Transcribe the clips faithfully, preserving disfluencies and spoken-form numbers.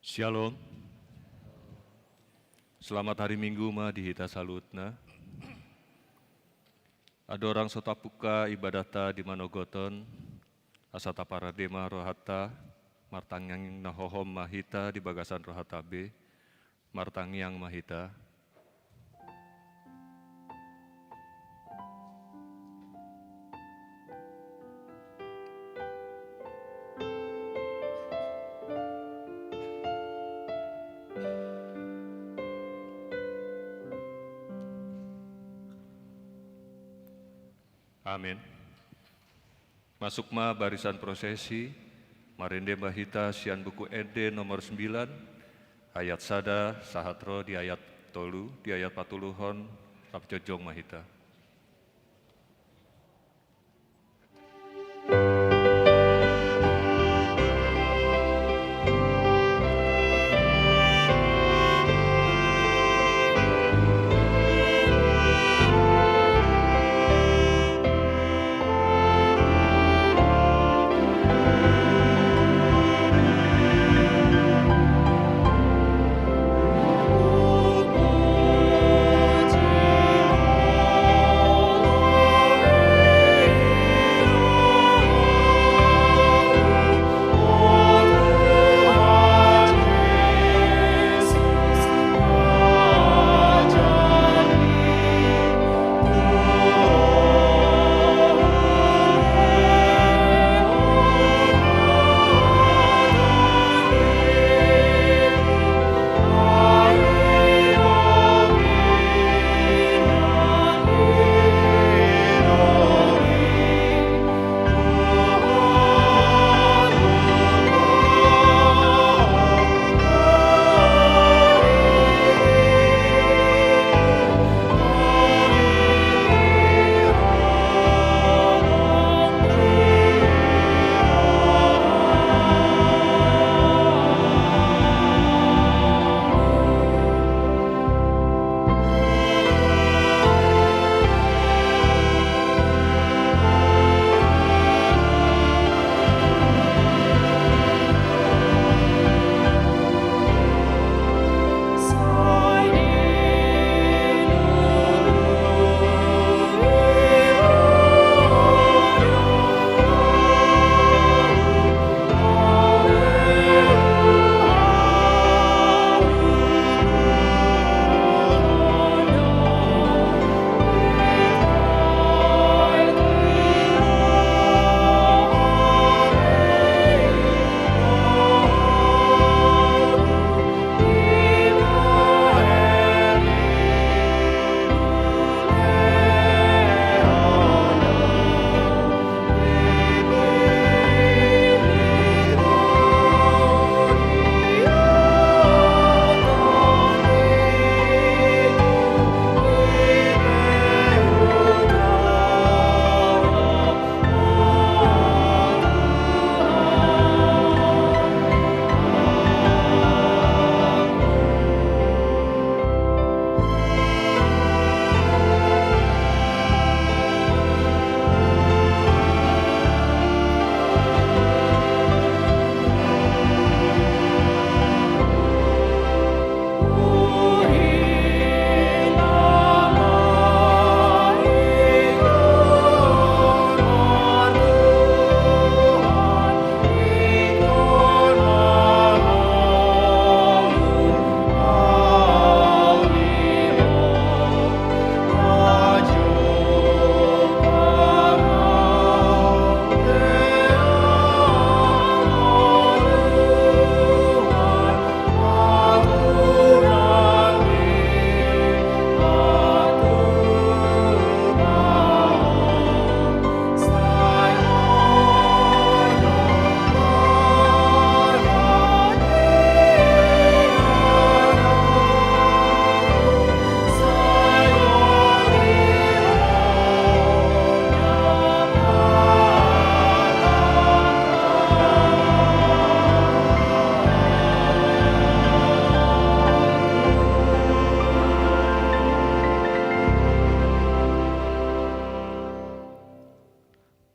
Syalom. Selamat hari Minggu ma di hita saluhutna. Andorang so tapungka ibadatta di manogot on, asa taparade ma rohanta, martangiang na hohom ma hita di bagasan rohanta be, martangiang ma hita. Amin. Masuk ma barisan prosesi, marende ma hita sian Buku Ende nomor sembilan, ayat sada sahat ro di ayat tolu, di ayat patoluhon, rap jongjong ma hita.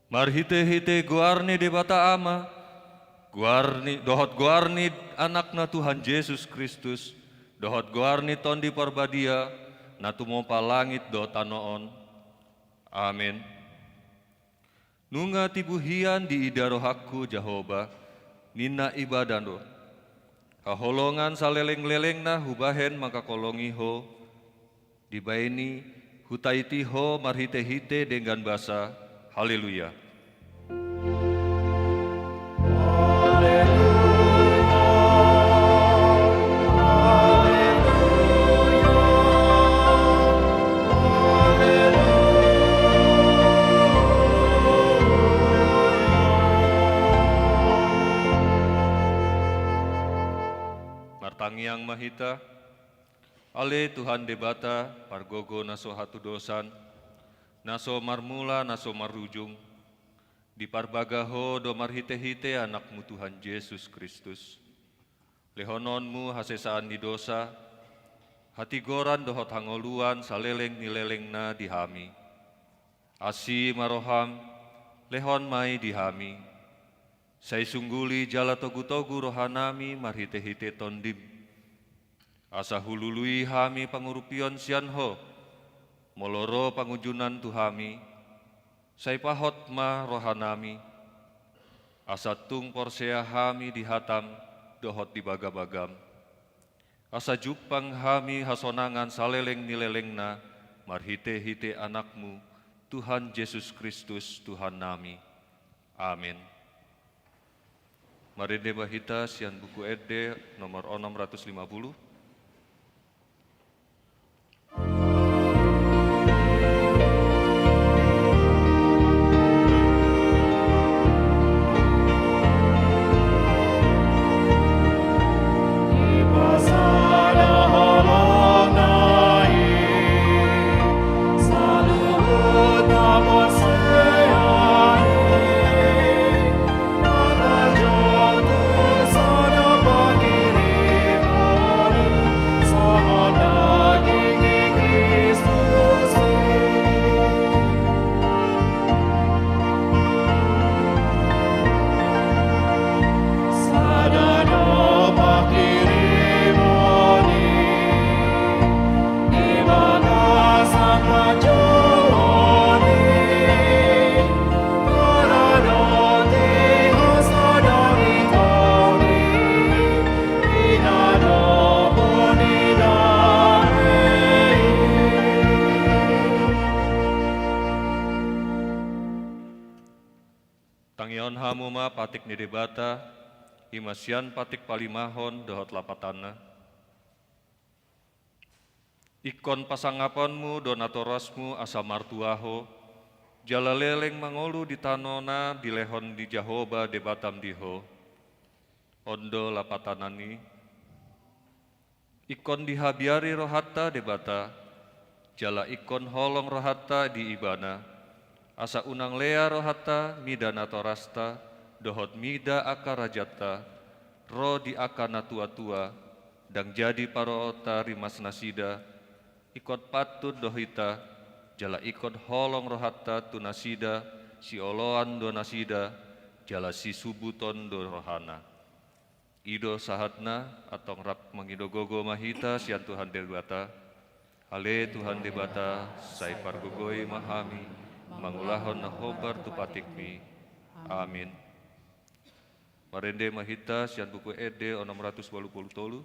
Marhitehite goar ni Debata Ama, Goar ni, dohot goar ni Anakna Tuhan Jesus Kristus, dohot goar ni Tondi Parbadia, na tumompa langit dohot tano on. Amen. Nunga tibu hian diida rohangku Jahowa, ninna ibana do. Haholongan salelenglelengna hubahen mangkaholongi ho, dibahen i hutaiti ho marhitehite denggan basa. Haleluya. Martangiang ma hita. Ale Tuhan Debata, pargogo na so hatudosan, na so marmula na so marujung, diparbaga ho do marhitehite Anakmu Tuhan Jesus Kristus. Lehononmu hasesaan ni dosa, hatigoran dohot hangoluan saleleng ni lelengna di hami. Asi ma roham, lehon ma i di hami. Sai sungguli jala togutogu rohanami marhitehite Tondim. Asa hulului hami pangurupion sian ho, molo ro pangunjunan tu hami, sai pahot ma rohanami, asa tung porsea hami di hatam dohot di bagabagam. Asa jumpang hami hasonangan saleleng ni lelengna marhitehite Anakmu, Tuhan Jesus Kristus, Tuhannami. Amen. Marende ma hita sian Buku Ende nomor onom ratus lima puluh. Tangihon hamu ma patik ni Debata, i ma sian patik palimahon dohot lapatanna. Ingkon pasangaponmu do natorasmu asa martua ho, jala leleng mangolu di tano na dilehon ni Jahowa Debatam di ho. On do lapatanan i. Ingkon dihabiari rohanta Debata, jala ingkon holong rohanta di Ibana, asa unang lea rohanta mida natorasta, dohot mida angka rajanta, ro di angka natuatua, ndang jadi paroonta rimasnasida, ingkon pantun do hita, jala ingkon holong rohanta tu nasida, sioloan do nasida, jala sisubuton do rohana. I do sahatna, antong rap mangido gogo ma hita sian Tuhan Debata. Ale Tuhan Debata, sai pargogoi ma hami mangulahon na hombar tu patikmi. Amin. Marende ma hita sian Buku Ende onom ratus walu pulu tolu.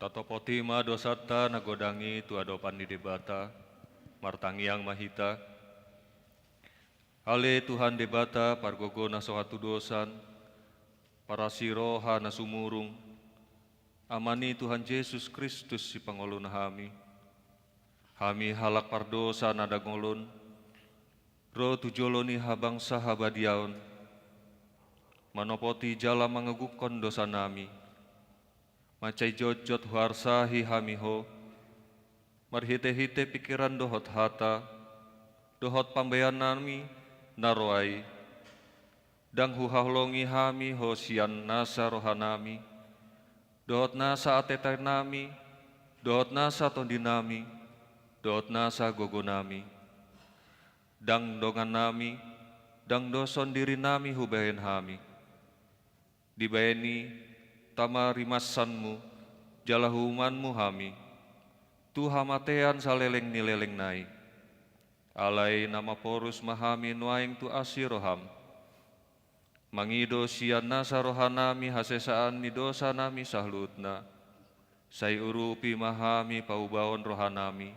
Tatopoti ma dosanta na godang i tu adopan ni Debata. Martangiang ma hita. Ale Tuhan Debata, pargogo na so hatudosan, parasi roha na sumurung, Ama ni Tuhan Jesus Kristus sipangolunami. Hami halak pardosa na dangol on, ro tu jolo ni habangsa habadiaon, manopoti jala mangaguhon dosanami. Mansai jotjot huarsahi hami Ho, marhitehite pingkiran dohot hata, dohot pambahenonnami na roa i. Ndang huhaholongi hami Ho sian nasa rohanami, dohot nasa ateatenami, dohot nasa tondinami, dohot nasa gogonami. Ndang dongannami, ndang doson dirinami hubahen hami. Dibahen i, tama rimassanmu, jala huumanmu hami, tu hamatean saleleng ni lelengna i. Alai na maporus ma hami nuaeng tu asi roham. Mangido sian nasa rohanami hasesaan ni dosanami saluhutna. Sai urupi ma hami paubaon rohanami.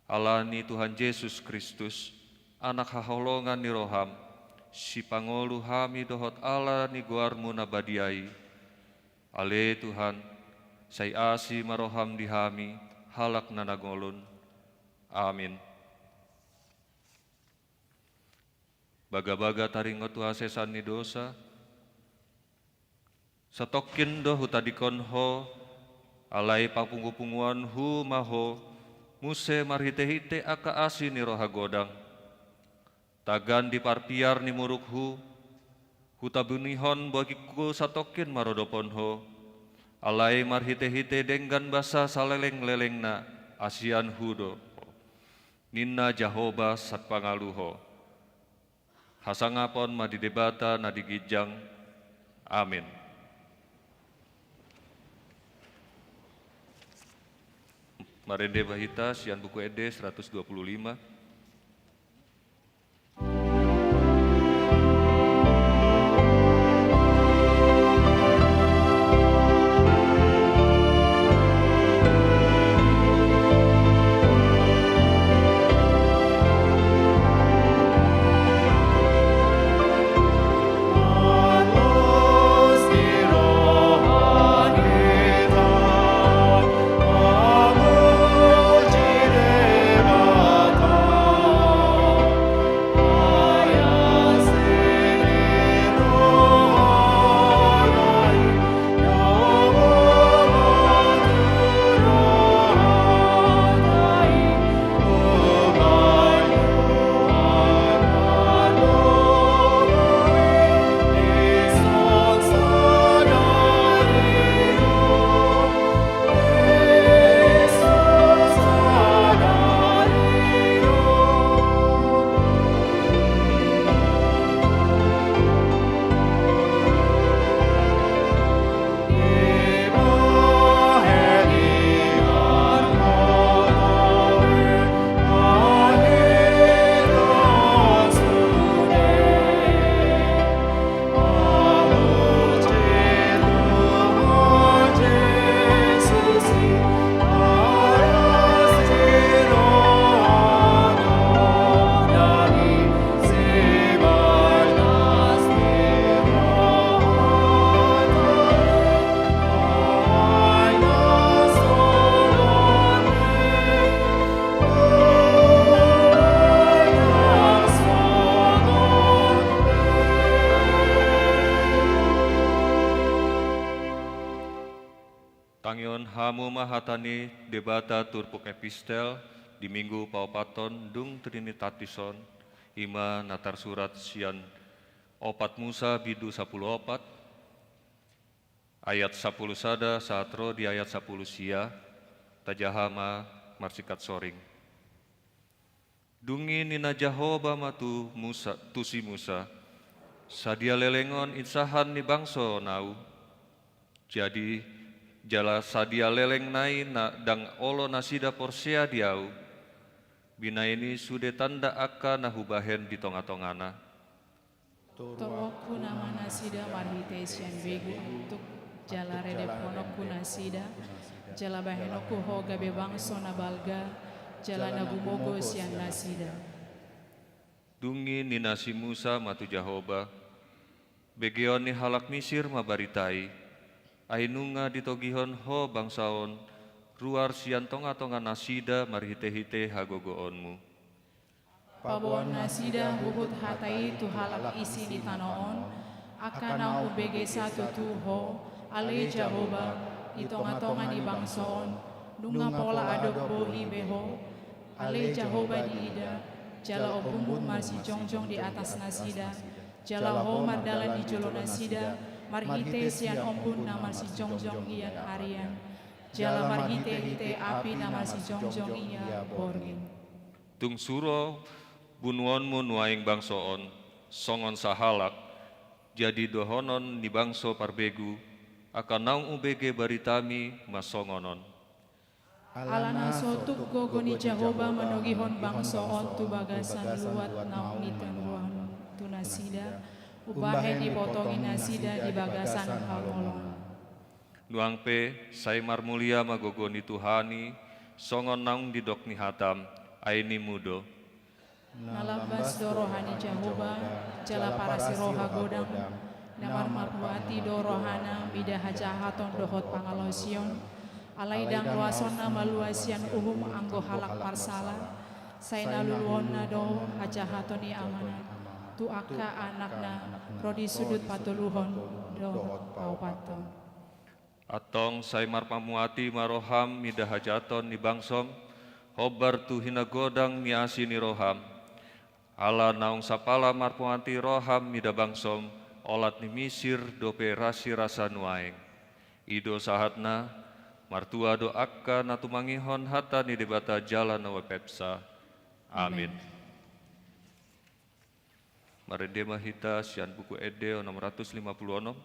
Ala ni Tuhan Jesus Kristus, Anak haholongan ni roham, sipangolu hami dohot ala ni goarmu na badia i. Ale Tuhan, sai asi ma roham di hami, halak na dangol on. Amin. Bagabaga taringot tu hasesaan ni dosa, satongkin do hutadingkon Ho, alai papungupunguonhu ma Ho, muse marhitehite angka asi ni roha godang. Tagan di parpiar ni murukhu, hutabunihon bagingku satongkin maradophon Ho, alai marhitehite denggan basa saleleng-lelengna, asianhu do. Ninna Jahowa sipangolu Ho. Hasangapon ma di Debata na di ginjang. Amin. Marende ma hita sian Buku Ende seratus dua puluh lima. Tangihon hamu ma hata ni Debata turpuk epistel di Minggu paopathon dung Trinitatis on, i ma na tarsurat sian Opat Musa bindu sapuluh opat, ayat sapuluh sada sahat ro di ayat sapuluh sia, tajaha ma marsingkat soring. Dung i ninna Jahowa ma tu Musa, tu si Musa, sadia leleng on insahan ni bangso nau. Jadi, jala sadia leleng nai na ndang olo nasida porsea di Ahu, binahen i sude tanda angka na Hubahen di tongatongana. Torokku nama nasida marhite sian begu antuk. jala redep hononku nasida, jala bahenonku ho gabe bangso na balga, jala na gumogo sian nasida. Dung i ninna si Musa ma tu Jahowa: Begeon ni halak Misir ma barita i, ai nunga ditogihon ho bangsa on ruar sian tongatonga nasida marhitehite hagogoonmu. Paboa nasida huhut hata i tu halak isi ni tano on, angka naung umbege sa tutu ho, ale Jahowa, i tongatonga ni bangso on, nunga pola adong bohi be ho, ale Jahowa diida, jala ombungmu marsijongjong di atas nasida, jala ho mardalan di jolo nasida, marhite sian ombun na marsijongjong ian arian, jala marhitehite api na marsijongjong ia borngin. Tung suro bunuonmu nuaeng bangso on, songon sahalak, jadi dohonon ni bangso parbegu, angka naung umbege baritami ma songon on. Alana so tuk gogo ni Jahowa manogihon bangso on tu bagasan luat naung nitentuahon tu nasida, umbahen dipotongi nasida di bagasan hangoluan. Nuaeng pe, sai marmulia ma gogo ni Tuhan i, songon naung didok ni hatam, ai nimu do. Na lambas do roha ni Jahowa, jala parasi roha godang, na marmampuati do rohana mida hajahaton dohot pangalaosion, alai ndang loasonna malua sian uhum anggo halak parsala, sai na luluonna do hajahaton ni amana, tu angka anakna, ro di sudut patoluhon dohot paopathon. Antong sai marpamuati ma roham mida hajahaton ni bangsom, hombar tu hinagodang ni asi ni roham. Ala naung sapala marpamuati roham mida bangsom, olat ni Misir dope rasirasa nuaeng. I do sahatna, martua do angka na tumangihon hata ni Debata jala na umpeopsa. Amin. Amin. Marende ma hita sian Buku Ende onom ratus lima pulu onom.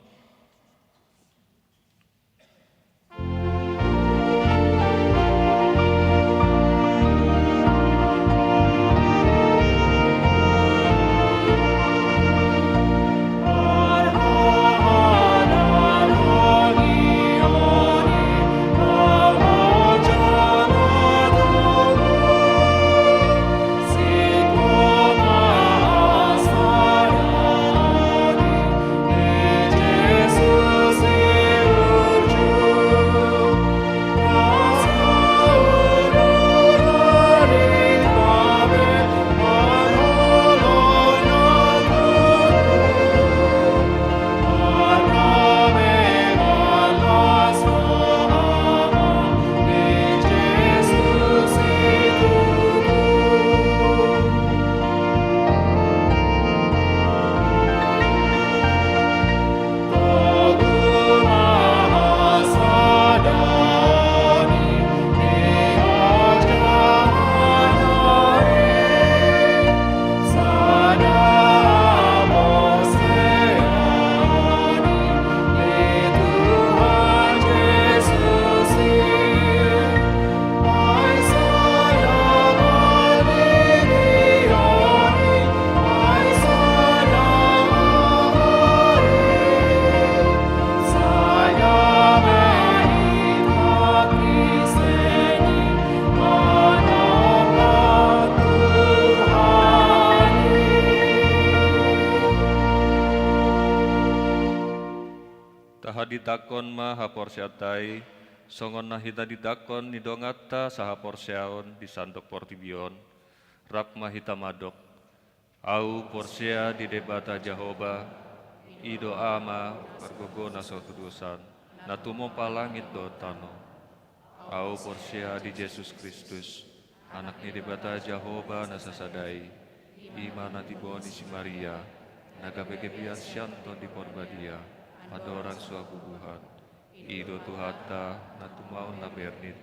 Tahadingkanghon ma haporseaonta i, songon na hinadingkanghon ni donganta sahaporseaon di sandok portibi on, rap ma hita mandok. Ahu porsea di Debata Jahowa, i do Ama, pargogo na so hatodosan, na tumompa langit dohot tano. Ahu porsea di Jesus Kristus, Anak ni Debata Jahowa na sasada i, i ma na tinopa ni si Maria, na gabe gabean sian Tondi Parbadia, andorang so habubuhan. I do Tuhanta, na tumaon na bernit,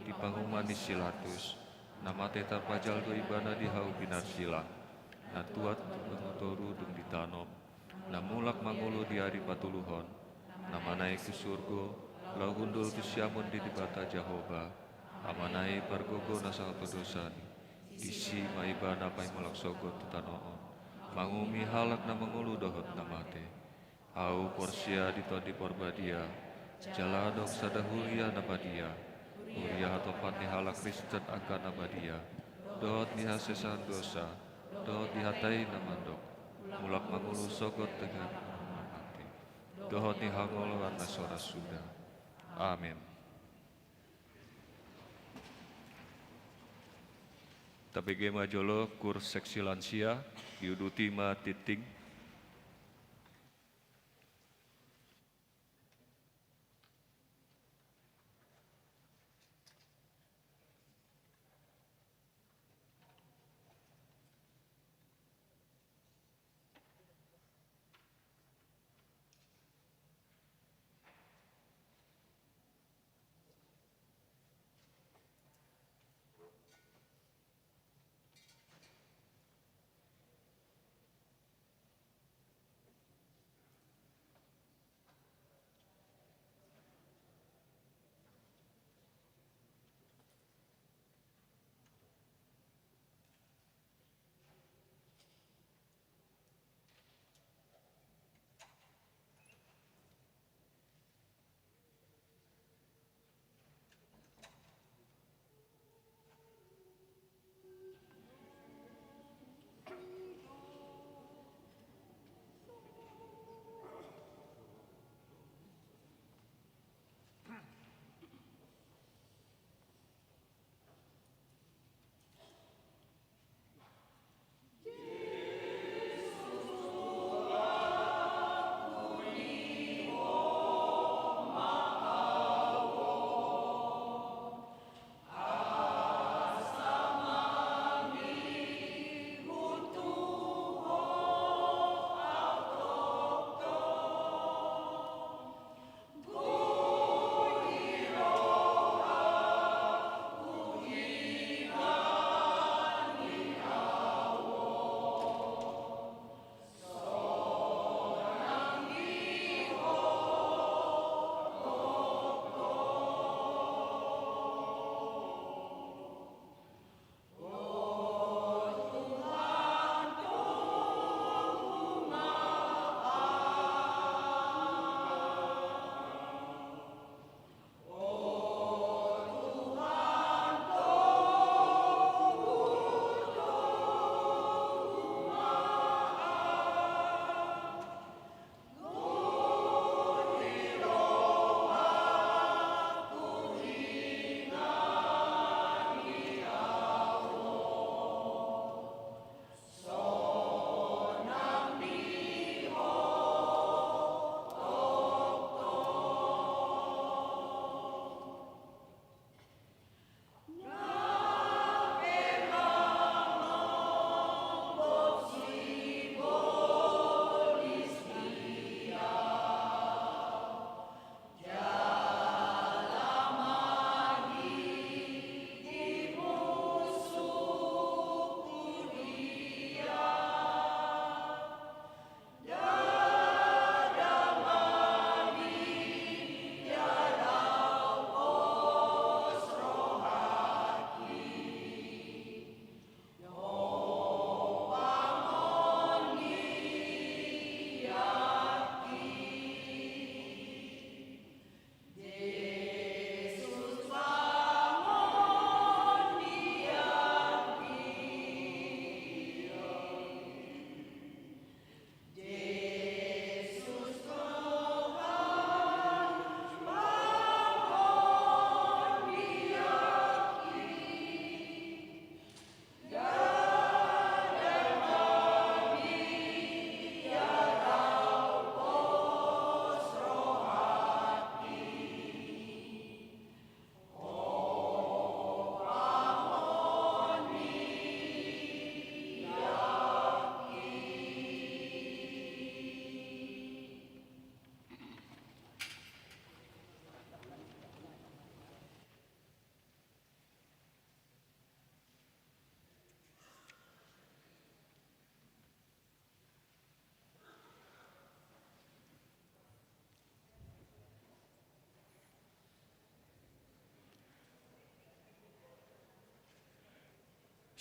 di panguhuman ni si Pilatus, na mate tarpajal do ibana di hau pinarsila, na tuat tu banua toru dung ditanom, na mulak mangolu di ari patoluhon, na manaek tu surgo, laho hundul tu siamun ni Debata Jahowa, Amana i pargogo na so hatodosan i, disi ma ibana paimulak sogot tu tano on, manguhumi halak na mangolu dohot na mate. Ahu porsea di Tondi Parbadia, Jala adong sada huria na badia, huria hatopan ni halak Kristen angka na badia, dohot di hasesaan dosa, dohot di hata i na mandok, mulak mangolu sogot daging na mate, dohot di hangoluan na so ra suda. Amen. Tabege ma jolo kur seksi lansia, diuduti ma tingting.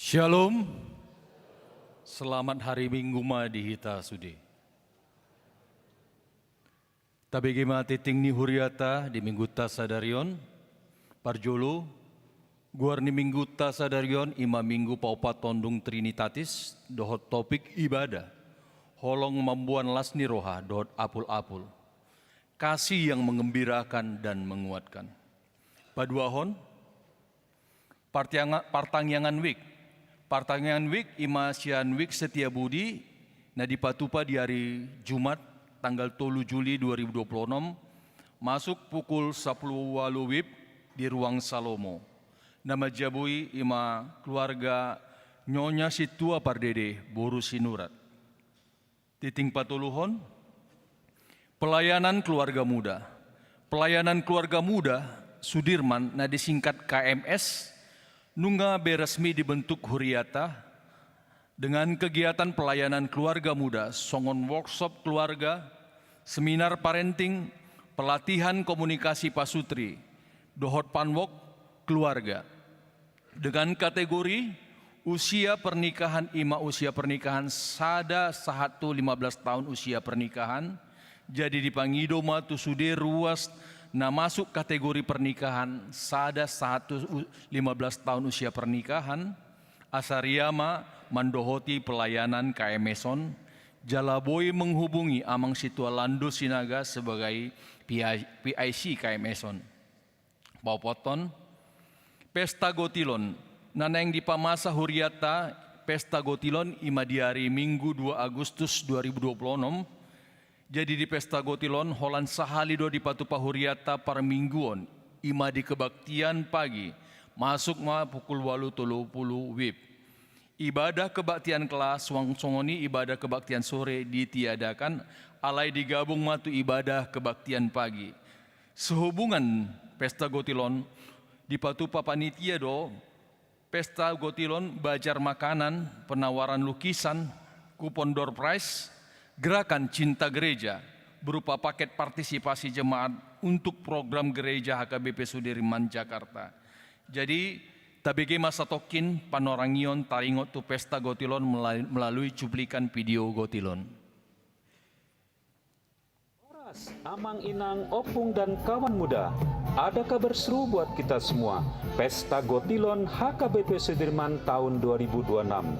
Shalom. Selamat hari Minggu ma di hita sude. Tabege ma tingting ni huriata di minggunta sadari on. Parjolo, goar ni minggunta sadari on ima minggu paopathon dung Trinitatis, dohot topik ibadah, holong mamboan las ni roha dohot apul-apul. Kasih yang menggembirakan dan menguatkan. Paduahon, Partianga-, Partangiangan Week. Partangiangan Week ima sian Week Setia Budi na dipatupa di ari Jumat tanggal tolu Juli dua ribu dua puluh enam, masuk pukul sapuluh walu wib di Ruang Salomo. Na manjaboi ima keluarga Nyonya Sintua Pardede, boru Sinurat. Tingting patoluhon, pelayanan keluarga muda. Pelayanan keluarga muda Sudirman na disingkat K M S, nunga be resmi dibentuk huriata dengan kegiatan pelayanan keluarga muda, songon workshop keluarga, seminar parenting, pelatihan komunikasi pasutri, dohot panwok keluarga. Dengan kategori usia pernikahan ima usia pernikahan sada sahat tu lima belas tahun usia pernikahan, jadi dipangido ma tu sude ruas na masuk kategori pernikahan sada sahat tu u-, lima belas tahun usia pernikahan, asa ria ma mandohoti pelayanan K M S on, jala boi menghubungi Amang Sintua Lando Sinaga sebagai P I, P I C K M S on. Paopathon, Pesta Gotilon. Na naeng dipamasa huriata Pesta Gotilon ima di ari Minggu dua Agustus dua ribu dua puluh enam. Jadi di Pesta Gotilon holan sahali do dipatupa huriata parmingguon, ima di kebaktian pagi, masuk ma pukul walu tolu puluh wib. Ibadah kebaktian kelas, suang songon i ibadah kebaktian sore ditiadakan, alai digabung ma tu ibadah kebaktian pagi. Sehubungan Pesta Gotilon, dipatupa panitia do Pesta Gotilon, bazar makanan, penawaran lukisan, kupon door prize, gerakan Cinta Gereja, berupa paket partisipasi jemaat untuk program gereja H K B P Sudirman, Jakarta. Jadi, tabege ma satongkin panorangion taringot tu Pesta Gotilon mela-, melalui cuplikan video Gotilon. Horas, Amang, Inang, Opung, dan kawan muda. Ada kabar seru buat kita semua. Pesta Gotilon H K B P Sudirman tahun dua ribu dua enam.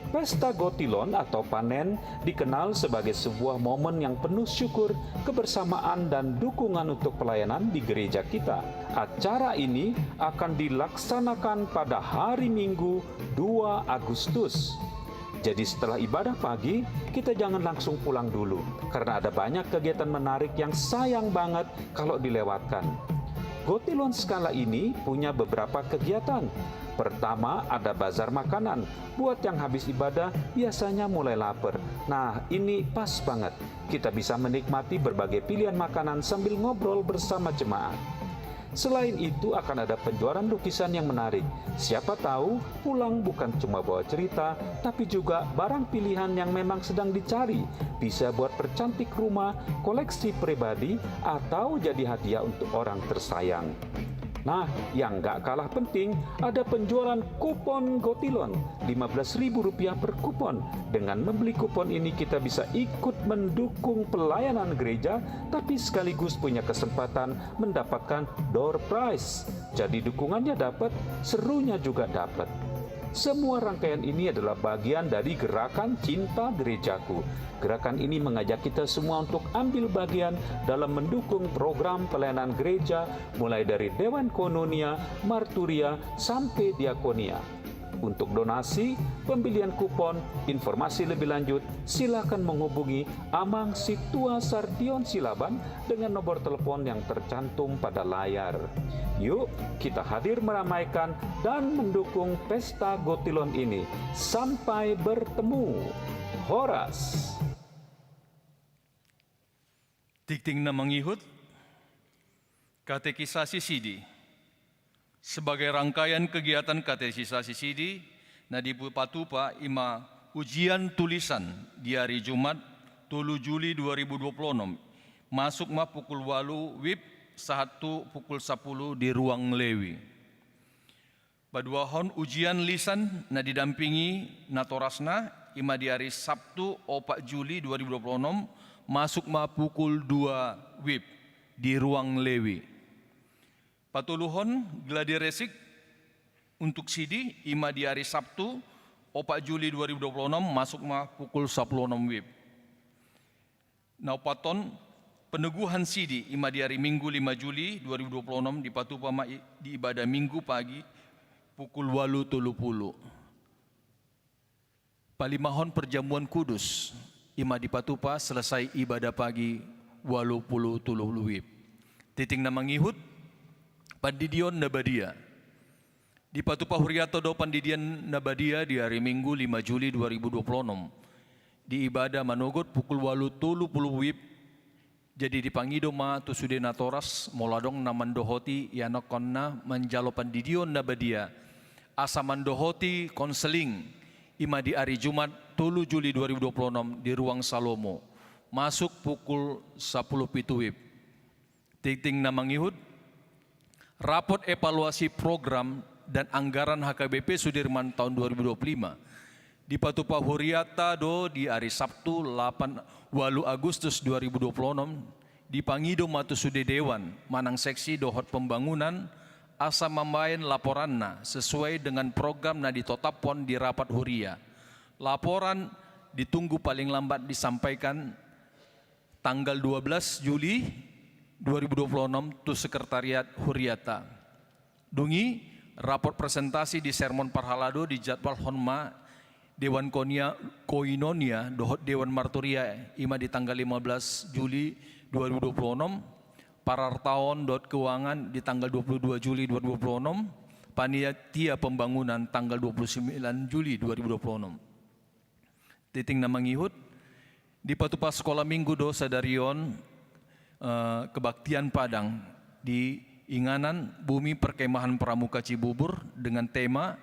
Pesta Gotilon atau panen dikenal sebagai sebuah momen yang penuh syukur, kebersamaan, dan dukungan untuk pelayanan di gereja kita. Acara ini akan dilaksanakan pada hari Minggu, dua Agustus. Jadi, setelah ibadah pagi, kita jangan langsung pulang dulu, karena ada banyak kegiatan menarik yang sayang banget kalau dilewatkan. Gotilon Skala ini punya beberapa kegiatan. Pertama, ada bazar makanan. Buat yang habis ibadah, biasanya mulai lapar. Nah, ini pas banget. Kita bisa menikmati berbagai pilihan makanan sambil ngobrol bersama jemaat. Selain itu, akan ada penjualan lukisan yang menarik. Siapa tahu, pulang bukan cuma bawa cerita, tapi juga barang pilihan yang memang sedang dicari. Bisa buat percantik rumah, koleksi pribadi, atau jadi hadiah untuk orang tersayang. Nah, yang nggak kalah penting, ada penjualan kupon Gotilon, lima belas ribu rupiah per kupon. Dengan membeli kupon ini, kita bisa ikut mendukung pelayanan gereja, tapi sekaligus punya kesempatan mendapatkan door prize. Jadi, dukungannya dapat, serunya juga dapat. Semua rangkaian ini adalah bagian dari gerakan Cinta Gerejaku. Gerakan ini mengajak kita semua untuk ambil bagian dalam mendukung program pelayanan gereja, mulai dari Dewan Koinonia, Marturia, sampai Diakonia. Untuk donasi, pembelian kupon, informasi lebih lanjut, silakan menghubungi Amang Sintua Sardion Silaban dengan nomor telepon yang tercantum pada layar. Yuk, kita hadir meramaikan dan mendukung Pesta Gotilon ini. Sampai bertemu. Horas. Tingting na mangihut, katekisasi sidi. Sebagai rangkaian kegiatan katekisasi sidi, na dipatupa ima ujian tulisan di ari Jumat, tolu Juli dua ribu dua puluh enam, masuk ma pukul walu wib sahat tu pukul sapuluh di Ruang Lewi. Paduahon, ujian lisan na didampingi natorasna, ima di ari Sabtu, opat Juli dua ribu dua puluh enam, masuk ma pukul dua wib di ruang Lewi. Patoluhon, gladi resik untuk sidi, ima di ari Sabtu, opat Juli dua ribu dua puluh enam, masuk ma pukul sapuluh onom wib. Na ompathon, peneguhan sidi, ima di ari Minggu lima Juli dua ribu dua puluh enam, dipatupa ma i-, di ibadah Minggu pagi pukul ualu tolu pulu. Palimahon perjamuan kudus, ima dipatupa selesai ibadah pagi ualu pulu tolu wib. Titik na mangihut, pandidion na badia. Dipatupa huriata do pandidion na badia di ari Minggu lima Juli dua ribu dua puluh enam. Di ibadah manogot pukul ualu tolu pulu wib. Jadi dipangido ma tu sude natoras molo adong na mandohoti ianakkonna manjalo pandidion na badia asa mandohoti konseling, ima di ari Jumat tolu Juli dua ribu dua puluh enam di ruang Salomo, masuk pukul sapuluh pitu wib. Titik na mangihut, rapot evaluasi program dan anggaran H K B P Sudirman tahun dua ribu dua puluh lima. Dipatupa huriata do di ari Sabtu lapan, ualu Agustus dua ribu dua puluh enam, dipangido ma tu sude dewan manang seksi dohot pembangunan asa mambaen laporanna sesuai dengan program na ditotapkon di rapat huria. Laporan ditunggu paling lambat disampaikan tanggal dua belas Juli dua ribu dua puluh enam tu sekretariat huriata. Dung i, rapot presentasi di sermon parhalado dijadwalhon ma dewan konia-, koinonia dohot dewan marturia, ima di tanggal lima belas Juli dua ribu dua puluh enam, parartaon dohot keuangan di tanggal dua puluh dua Juli dua ribu dua puluh enam, panitia pembangunan tanggal dua puluh sembilan Juli dua ribu dua puluh enam. Titik na mangihut, dipatupa sekolah minggu do sadari on, eh, kebaktian Padang di Inganan Bumi Perkemahan Pramuka Cibubur dengan tema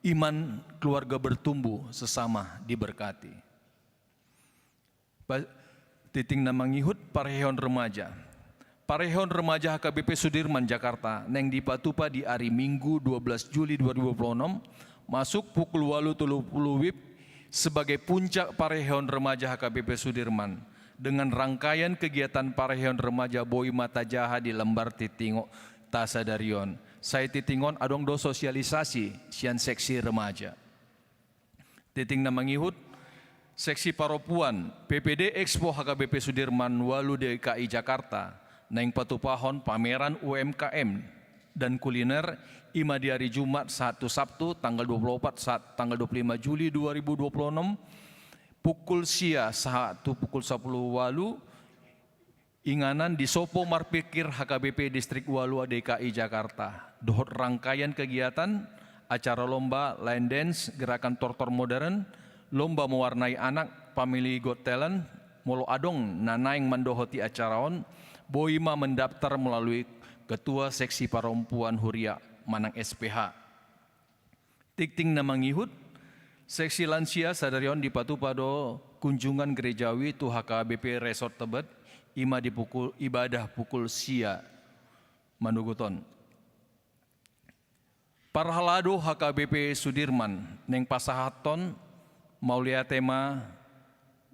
Iman Keluarga Bertumbuh Sesama Diberkati. Pa-, titik na mangihut, parheheon remaja. Parheheon remaja H K B P Sudirman Jakarta naeng dipatupa di ari Minggu dua belas Juli dua ribu dua puluh enam, masuk pukul ualu tolu pulu wib sebagai puncak parheheon remaja H K B P Sudirman dengan rangkaian kegiatan parheheon remaja boi ma tajaha di lembar titik on ta sadari on. Sai titik on adong do sosialisasi sian seksi remaja. Titik na mangihut, seksi parompuan P P D Expo H K B P Sudirman ualu D K I Jakarta naeng patupahon pameran U M K M dan kuliner, ima di ari Jumat sahat tu Sabtu tanggal dua puluh opat sahat tanggal dua puluh lima Juli dua ribu dua puluh enam, pukul sia sahat tu pukul sapuluh ualu, Inganan di Sopo Marpikir H K B P Distrik ualu D K I Jakarta, dohot rangkaian kegiatan, acara lomba line dance, gerakan tortor modern, lomba mewarnai anak, Family Got Talent, molo adong na naeng mandohoti acara on, boi ma mendaftar melalui ketua seksi parompuan huria manang S P H. Titik na mangihut, seksi lansia sadari on dipatupa do kunjungan gerejawi tu H K B P Resort Tebet, ima di pukul, ibadah pukul sia manogot on. Parhalado H K B P Sudirman naeng pasahathon mauliate ma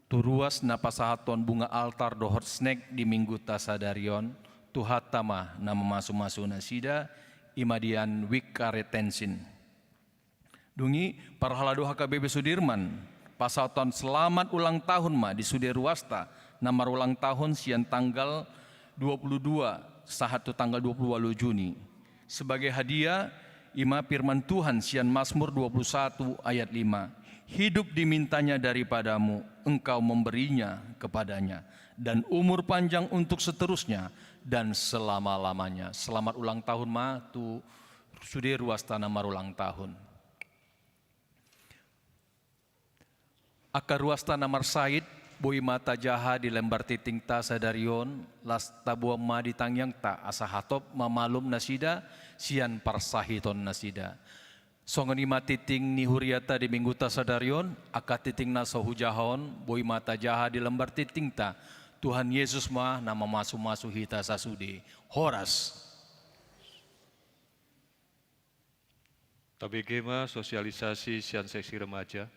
tu ruas na pasahathon bunga altar dohot snack di Mingguta sadari on, Tuhanta ma na mamasumasu nasida, ima di an wik karet tensin. Dung i, parhalado H K B P Sudirman pasahathon selamat ulang tahun ma di sude ruasta na marulang tahun sian tanggal dua puluh dua sahat tu tanggal dua puluh ualu Juni. Sebagai hadiah, ima firman Tuhan sian Mazmur dua puluh satu ayat lima, "Hidup dimintanya daripada-Mu, Engkau memberinya kepadanya, dan umur panjang untuk seterusnya dan selama-lamanya." Selamat ulang tahun ma tu sude ruasta na marulang tahun. Angka ruasta na marsahit, boi ma tajaha di lembar titikta sadari on, laos taboan ma di tangiangta asa hatop mamalum nasida sian parsahiton nasida. Songon i ma titik ni huriata di Mingguta sadari on, angka titik na so hujaha on, boi ma tajaha di lembar titikta, Tuhan Yesus ma na mamasumasu hita sasude. Horas. Tabege ma sosialisasi sian seksi remaja.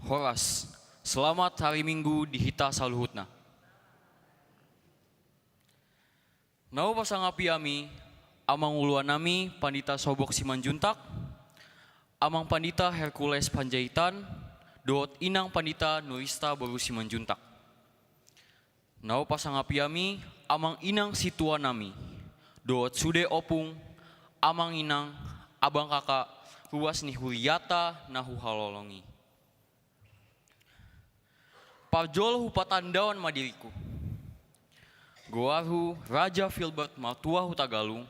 Horas, selamat hari Minggu di hita saluhutna. Na hupasangapi hami, Amang uluannami Pandita Sobok Simanjuntak, Amang Pandita Hercules Panjaitan, dohot Inang Pandita Nurista boru Simanjuntak. Na hupasangapi hami, Amang Inang situanami, dohot sude ompung, Amang Inang, Abang Kakak, ruas ni huriata na huhaholongi. Parjolo hupatandaon ma diringku. Goarhu Raja Filbert Martua Hutagalung,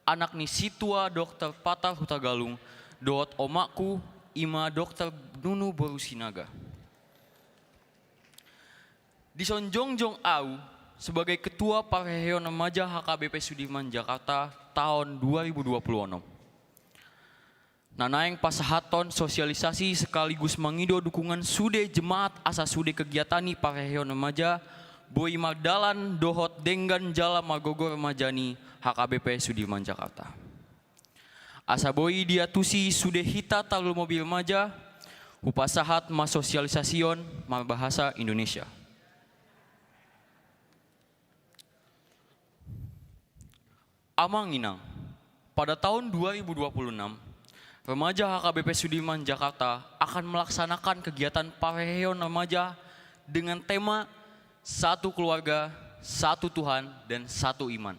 anak ni Sintua Dokter Patar Hutagalung, dohot omakku, i ma Dokter Nunu boru Sinaga. Dison jongjong ahu sebagai Ketua Parheheon Remaja H K B P Sudirman Jakarta taon dua ribu dua puluh onom. Na naeng pasahathon sosialisasi sekaligus mangido dukungan sude jemaat asa sude kegiatan ni Parheheon Remaja boi mardalan dohot denggan jala margogo remaja ni H K B P Sudirman Jakarta. Asa boi diantusi sude hita tarlumobi remaja, hupasahat ma sosialisasi on marbahasa Indonesia. Amang Inang, pada tahun dua ribu dua puluh enam, remaja H K B P Sudirman Jakarta akan melaksanakan kegiatan Parheheon Remaja dengan tema Satu Keluarga, Satu Tuhan, dan Satu Iman.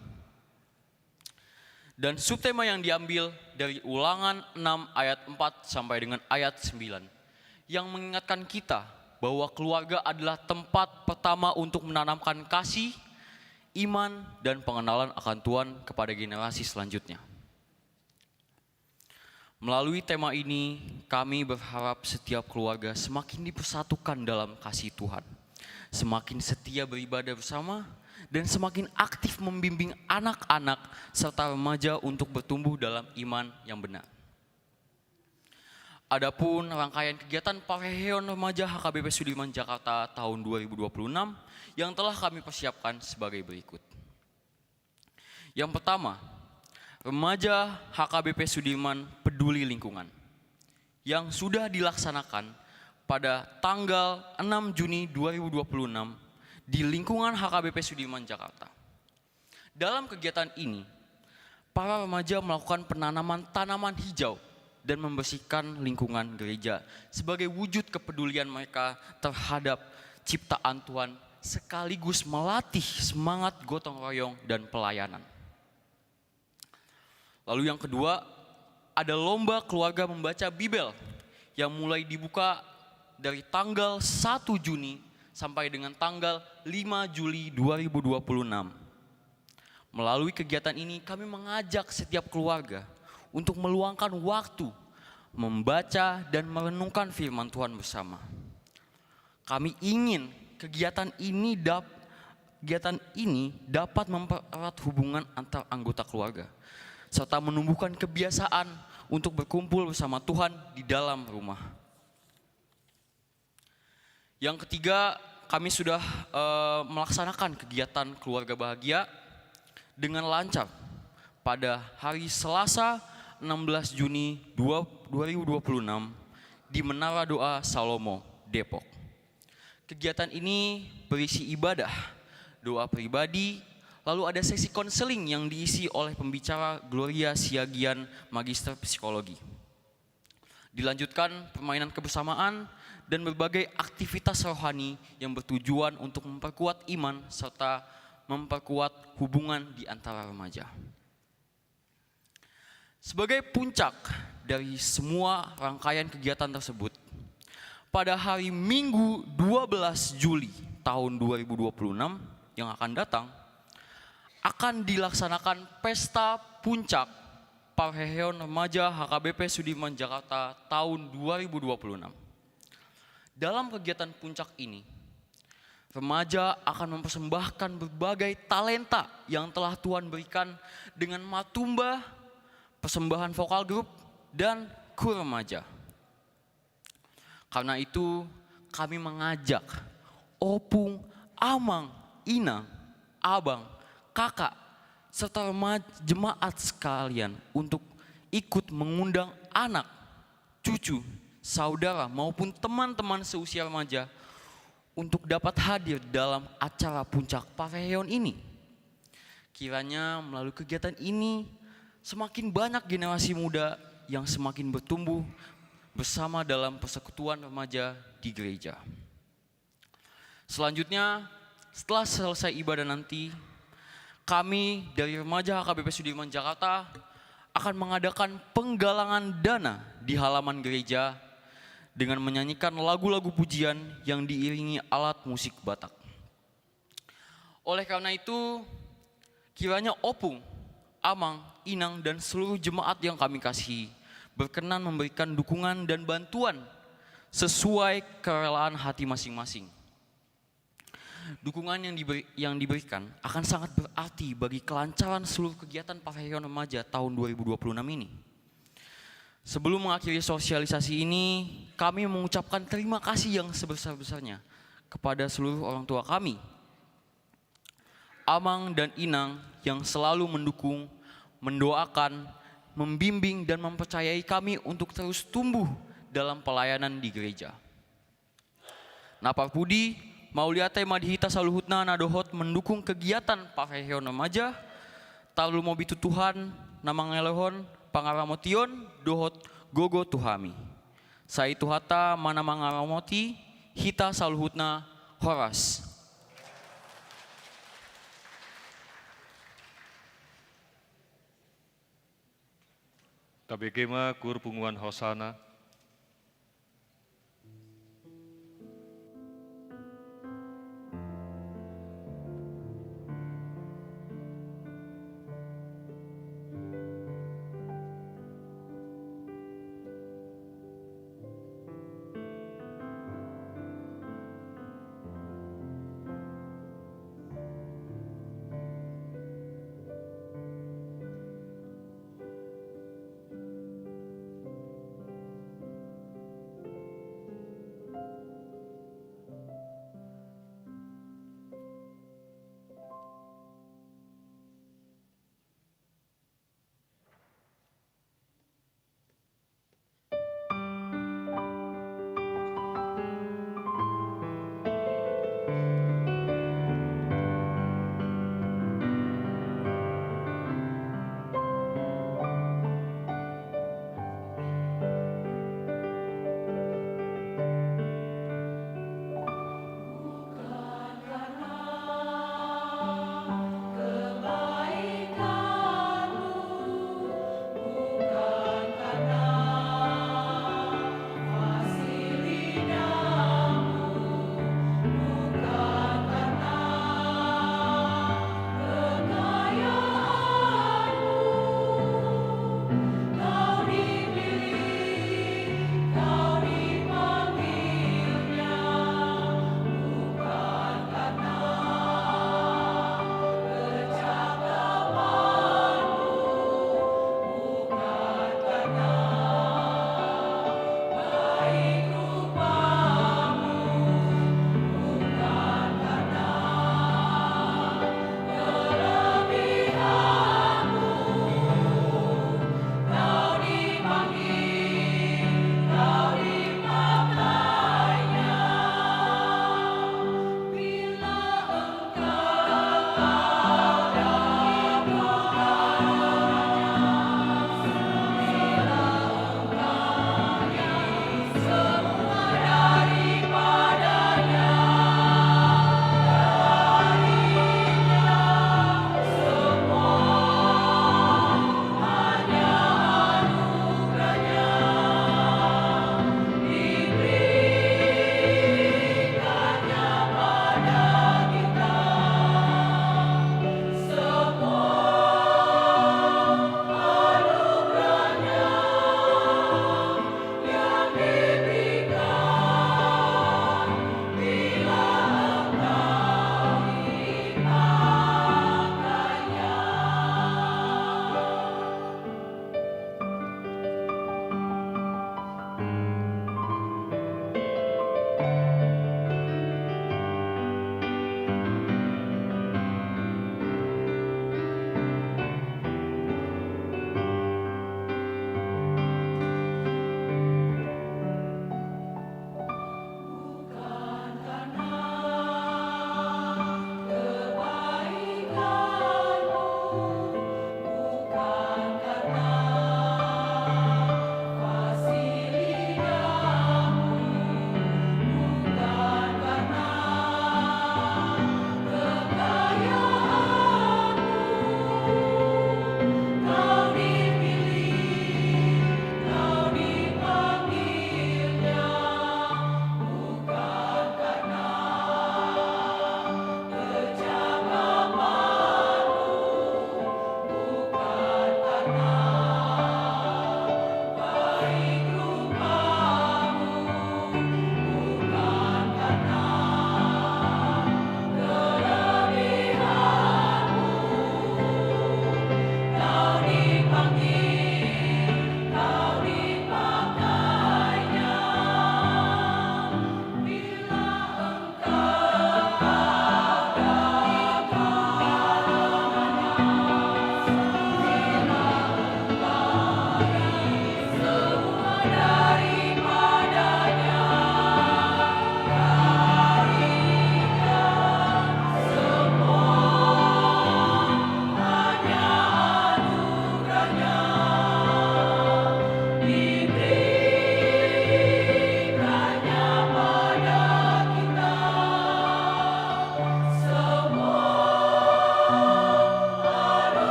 Dan subtema yang diambil dari Ulangan enam ayat empat sampai dengan ayat sembilan, yang mengingatkan kita bahwa keluarga adalah tempat pertama untuk menanamkan kasih, iman, dan pengenalan akan Tuhan kepada generasi selanjutnya. Melalui tema ini, kami berharap setiap keluarga semakin dipersatukan dalam kasih Tuhan, semakin setia beribadah bersama, dan semakin aktif membimbing anak-anak serta remaja untuk bertumbuh dalam iman yang benar. Adapun rangkaian kegiatan Parheheon Remaja H K B P Sudirman Jakarta tahun dua ribu dua puluh enam yang telah kami persiapkan sebagai berikut. Yang pertama, remaja H K B P Sudirman peduli lingkungan yang sudah dilaksanakan pada tanggal enam Juni dua ribu dua puluh enam di lingkungan H K B P Sudirman, Jakarta. Dalam kegiatan ini, para remaja melakukan penanaman tanaman hijau dan membersihkan lingkungan gereja sebagai wujud kepedulian mereka terhadap ciptaan Tuhan, sekaligus melatih semangat gotong royong dan pelayanan. Lalu yang kedua, ada lomba keluarga membaca Bibel yang mulai dibuka dari tanggal satu Juni sampai dengan tanggal lima Juli dua ribu dua puluh enam. Melalui kegiatan ini, kami mengajak setiap keluarga untuk meluangkan waktu membaca dan merenungkan firman Tuhan bersama. Kami ingin kegiatan ini dap-, kegiatan ini dapat mempererat hubungan antar anggota keluarga, serta menumbuhkan kebiasaan untuk berkumpul bersama Tuhan di dalam rumah. Yang ketiga, kami sudah, eh, melaksanakan kegiatan Keluarga Bahagia dengan lancar pada hari Selasa, enam belas Juni dua-, dua ribu dua puluh enam, di Menara Doa Salomo, Depok. Kegiatan ini berisi ibadah, doa pribadi, lalu ada sesi konseling yang diisi oleh pembicara Gloria Siagian, Magister Psikologi. Dilanjutkan permainan kebersamaan dan berbagai aktivitas rohani yang bertujuan untuk memperkuat iman serta memperkuat hubungan di antara remaja. Sebagai puncak dari semua rangkaian kegiatan tersebut, pada hari Minggu dua belas Juli tahun dua ribu dua puluh enam yang akan datang, akan dilaksanakan pesta puncak Parheheon Remaja H K B P Sudirman Jakarta tahun dua ribu dua puluh enam. Dalam kegiatan puncak ini, remaja akan mempersembahkan berbagai talenta yang telah Tuhan berikan dengan matumba, persembahan vokal grup, dan kur remaja. Karena itu, kami mengajak opung, amang, inang, abang, kakak, serta rema-, jemaat sekalian untuk ikut mengundang anak, cucu, saudara maupun teman-teman seusia remaja untuk dapat hadir dalam acara puncak parheheon ini. Kiranya melalui kegiatan ini, semakin banyak generasi muda yang semakin bertumbuh bersama dalam persekutuan remaja di gereja. Selanjutnya, setelah selesai ibadah nanti, kami dari remaja H K B P Sudirman Jakarta akan mengadakan penggalangan dana di halaman gereja dengan menyanyikan lagu-lagu pujian yang diiringi alat musik Batak. Oleh karena itu, kiranya opung, amang, inang, dan seluruh jemaat yang kami kasihi berkenan memberikan dukungan dan bantuan sesuai kerelaan hati masing-masing. Dukungan yang diberi-, yang diberikan akan sangat berarti bagi kelancaran seluruh kegiatan parheheon remaja tahun dua ribu dua puluh enam ini. Sebelum mengakhiri sosialisasi ini, kami mengucapkan terima kasih yang sebesar-besarnya kepada seluruh orang tua kami, amang dan inang yang selalu mendukung, mendoakan, membimbing, dan mempercayai kami untuk terus tumbuh dalam pelayanan di gereja. Na parpudi, mauliate ma di hita saluhutna na dohot mendukung kegiatan parheheon remaja, tarlumobi tu Tuhan na mangalehon pangaramotion dohot gogo tu hami. Sai Tuhanta ma na mangaramoti hita saluhutna. Horas. Tabege ma kur punguan hosana.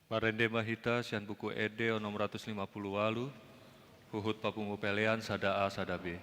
Marende ma hita sian Buku Ende onom ratus lima pulu ualu, huhut papungu pelean sada A sada B.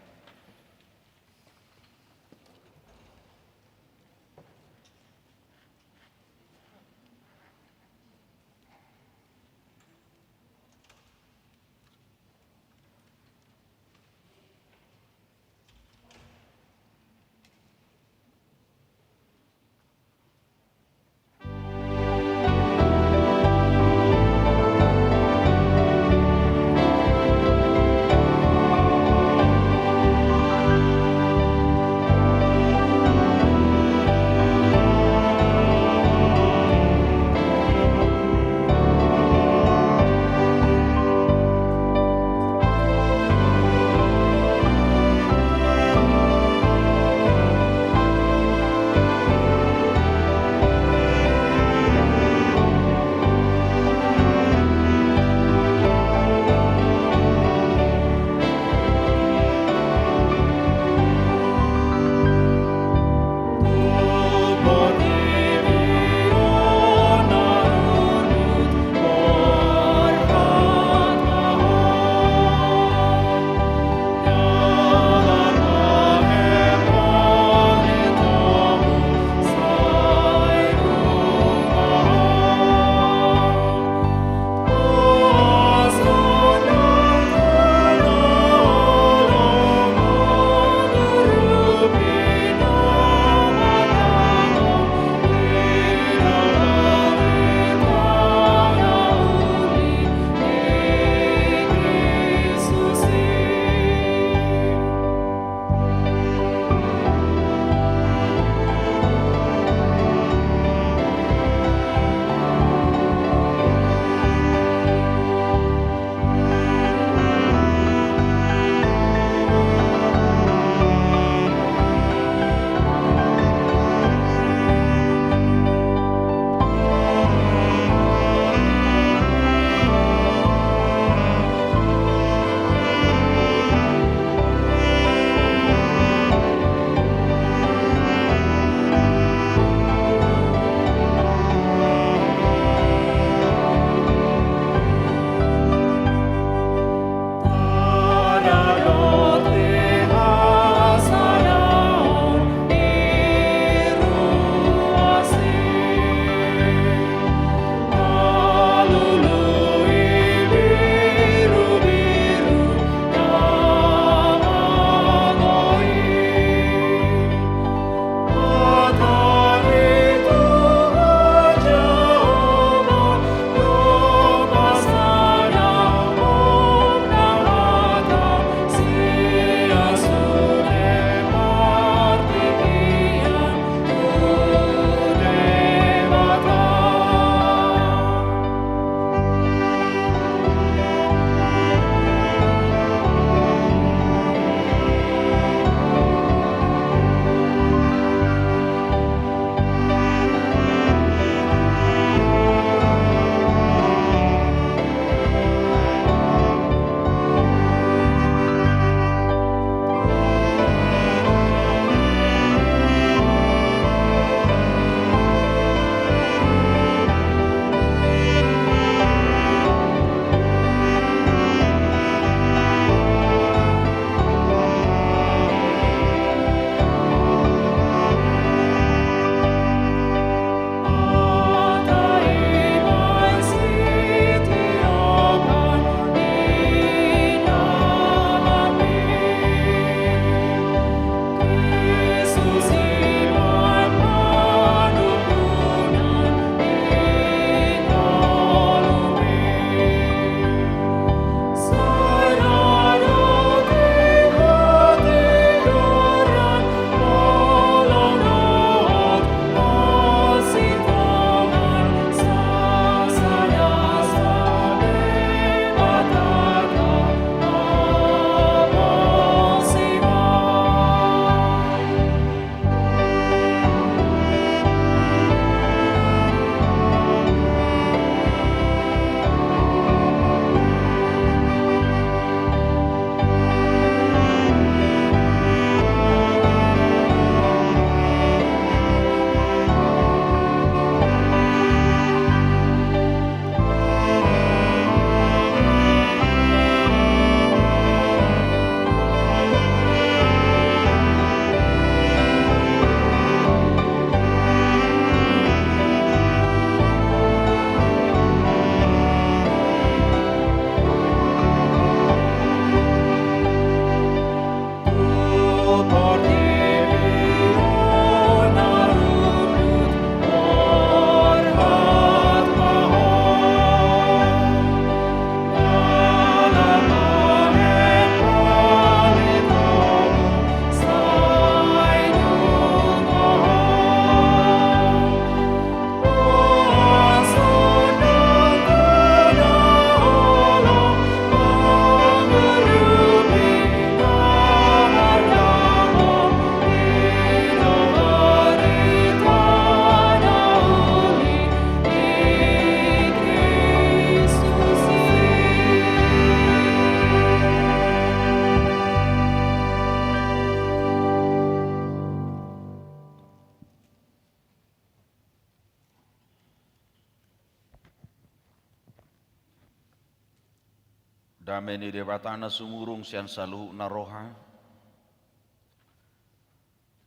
Dame ni Debata na sumurung sian saluhutna roha,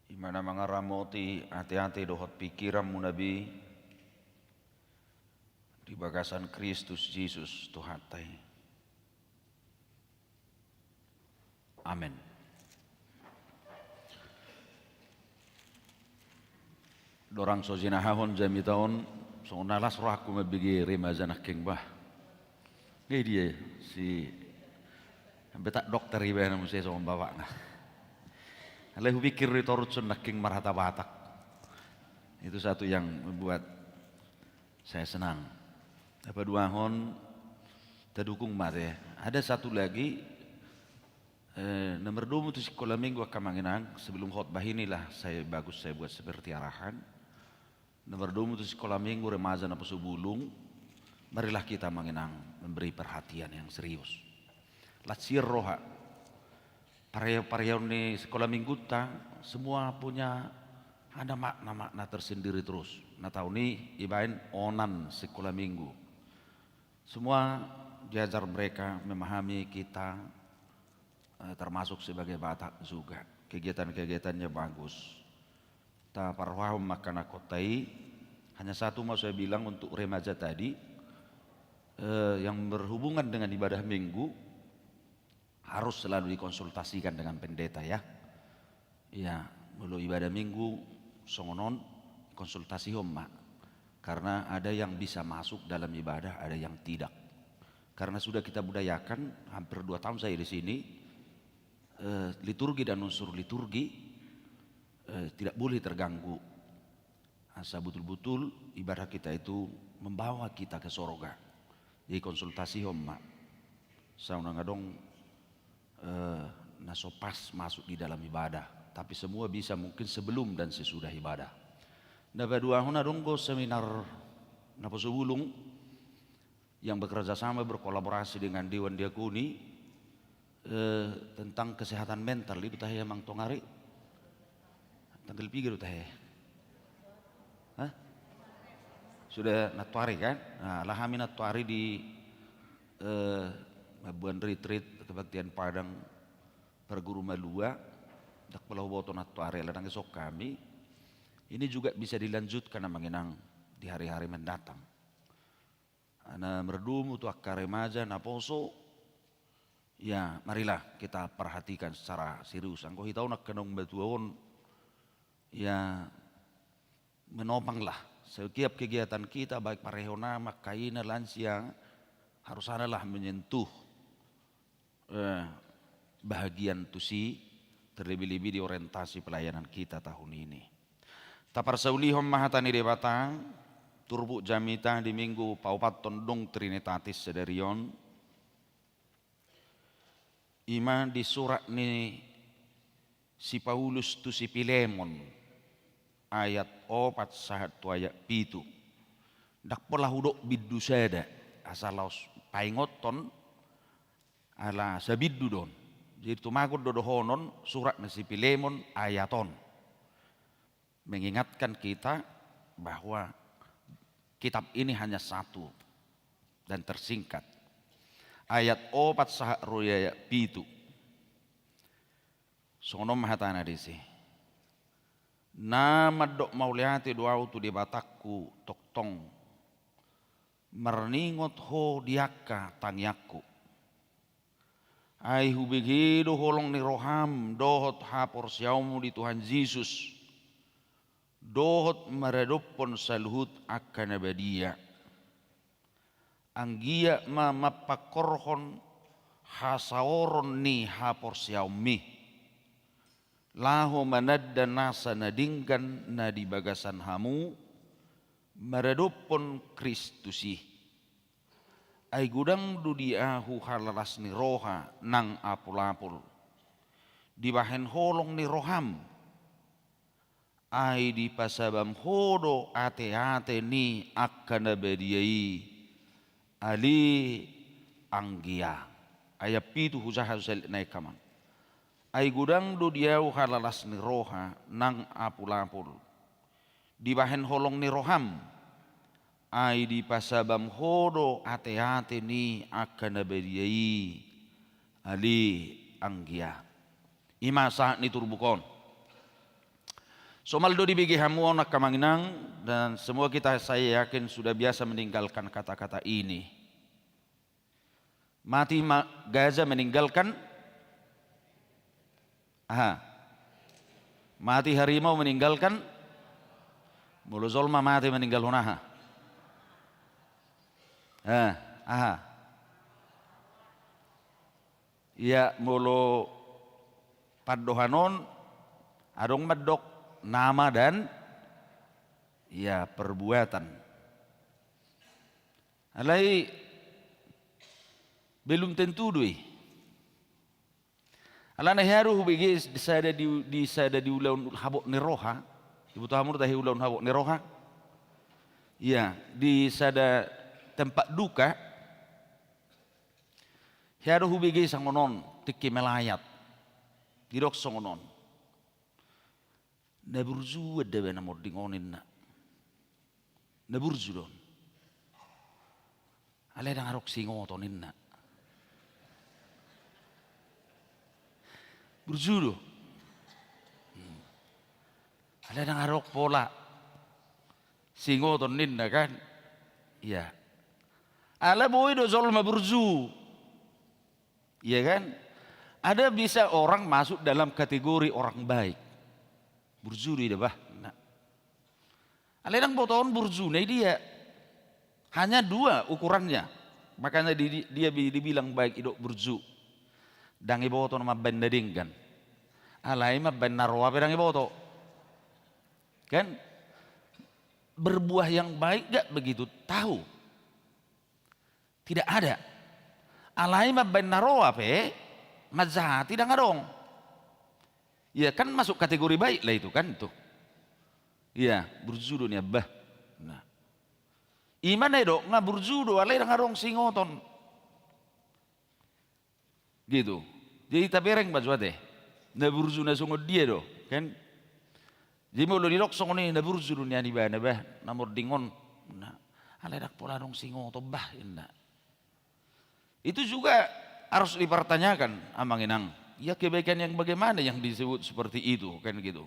i ma na mangaramoti ateate dohot pingkiranmuna be di bagasan Kristus Jesus Tuhanta i. Amen. Dorang so jinahahon jamita on, songon na las rohangku mambege remaja nangkin bah. Nga i dia si, sampe tak dokter iba na muse songon bapakna. Alai hupikir di torutson nangkin marhata Batak. Itu satu yang membuat saya senang. Apa duahon, tadukung mate. Ada satu lagi, eh, na mardomu tu sikola minggu angka amang inang, sebelum khotbah inilah saya, bagus saya buat seperti arahan. Na mardomu tu sikola minggu remaja Naposo Bulung, marilah kita amang inang memberi perhatian yang serius. Las sian roha. Pare-, pareon ni sikola minggunta, semua punya ada makna-makna tersendiri terus. Na taon i ibaen onan sikola minggu. Semua diajar mereka memahami kita, eh, termasuk sebagai Batak juga. Kegiatan-kegiatannya bagus. Taparrohahon ma angka anakhonta i, hanya satu mau saya bilang untuk remaja tadi, eh, yang berhubungan dengan ibadah minggu, harus selalu dikonsultasikan dengan pendeta, ya. Ya, molo ibadah minggu songon on, konsultasihon ma. Karena ada yang bisa masuk dalam ibadah, ada yang tidak. Karena sudah kita budayakan, hampir dua tahun saya di sini, eh, liturgi dan unsur liturgi, eh, tidak boleh terganggu. Asa betul-betul ibadah kita itu membawa kita ke sorga. Jadi konsultasihon ma. Asa unang adong, eh, na so pas masuk di dalam ibadah. Tapi semua bisa mungkin sebelum dan sesudah ibadah. Na paduahon, adong do seminar Naposo Bulung yang bekerja sama, berkolaborasi dengan Dewan Diakoni, eh, tentang kesehatan mental. Di do tahe amang tong ari? Tanggal piga do tahe? Hah? Sudah nantoari kan? Nah, laho hami nantoari di, eh, Mambuan Retreat Kebaktian Padang Parguru Malua. Ndang pola huboto nantoari, ala ndang dison hami. Ini juga bisa dilanjutkan amang inang di hari-hari mendatang. Na mardomu tu angka remaja naposo, ya, marilah kita perhatikan secara serius. Anggo hita on angka naung matua on, ya, menopanglah setiap kegiatan kita, baik parehon anak, angka ina, lansia, harus adalah menyentuh, eh, bahagian tusi, terlebih-lebih di orientasi pelayanan kita tahun ini. Taparsaulihon ma hata ni Debata, turpuk jamita di minggu paopathon dung Trinitatis sadari on, i ma di surat ni si Paulus tu si Pilemon, ayat opat sahat tu ayat pitu. Ndang pola hudok bindu sada, asa laos paingothon, ala sabindu do on. Jadi tumagon do dohonon surat ni si Pilemon ayat on. Mengingatkan kita bahwa kitab ini hanya satu dan tersingkat. Ayat opat sahat ro di ayat pitu. Songon on ma hatana disi. Na mandok mauliate do ahu tu Debatangku tongtong marningot ho di angka tangiangku. Ai hubege do holong ni roham dohot haporseaonmu di Tuhan Jesus, dohot maradophon saluhut angka na badia. Anggiat ma mampangkorhon hasaoron ni haporseaonmi, laho mananda nasa na denggan na di bagasan hamu maradophon Kristus i. Ai godang do di ahu halalas ni roha nang apulapul, dibahen holong ni roham. Ai dipasabam ho do ateate ni angka na badia i, ale anggia. Ayat pitu hujaha tu sahali nai, amang. Ai godang do di ahu halalas ni roha nang apulapul, dibahen holong ni roham. Ai dipasabam ho do ateate ni angka na badia i, ali anggia. I ma sahat ni turpuk on. Somal do dibege hamu on angka amang inang, dan semua kita saya yakin sudah biasa meninggalkan kata-kata ini. Mati ma-, gajah meninggalkan, aha? Mati harimau meninggalkan, molo jolma mate meninggalhon aha? Eh, aha? Ia molo pandohan on adong mandok nama dan, ia, perbuatan. Alai belum tentu do i. Alana hea do hubege di sada di, di sada di ulaon habot ni roha. Diboto hamu do tahe ulaon habot ni roha? Ia, di sada tempat duka. Hea do hubege songon on, tingki melayat. Didok songon on. Na burju do ba na monding on, ninna. Na burju do on. Alai ndang adong singoton, ninna. Burju do. Hmm. Alai ndang adong pola singoton, ninna kan. Ia. Ala boi do jolma burju. Ia kan? Ada bisa orang masuk dalam kategori orang baik. Burju do i da bah. Nah. Alai ndang botoon burjuna i dia. Hanya dua ukurannya. Makanya di, di, dia bi-, dibilang baik, didok burju. Ndang iboto na mambaen na denggan. Alai mambaen na roa pe ndang iboto. Kan? Berbuah yang baik nggak begitu tahu. Tidak ada. Alai mambaen na roa pe, manjahati ndang adong. Ia kan masuk kategori baik lah itu kan tuh. Ia, burju do nian bah. Nah. I ma na didok, nga burju do, alai ndang adong singoton. Gitu. Jadi tabereng ma jo ate. Na burju na songon dia do, kan? Jadi molo didok songon i, na burju do nian ibana bah, na monding on. Nah, alai ndang pola adong singoton bah, ninna. Itu juga harus dipertanyakan, amang inang. Ya, kebaikan yang bagaimana yang disebut seperti itu, kan gitu.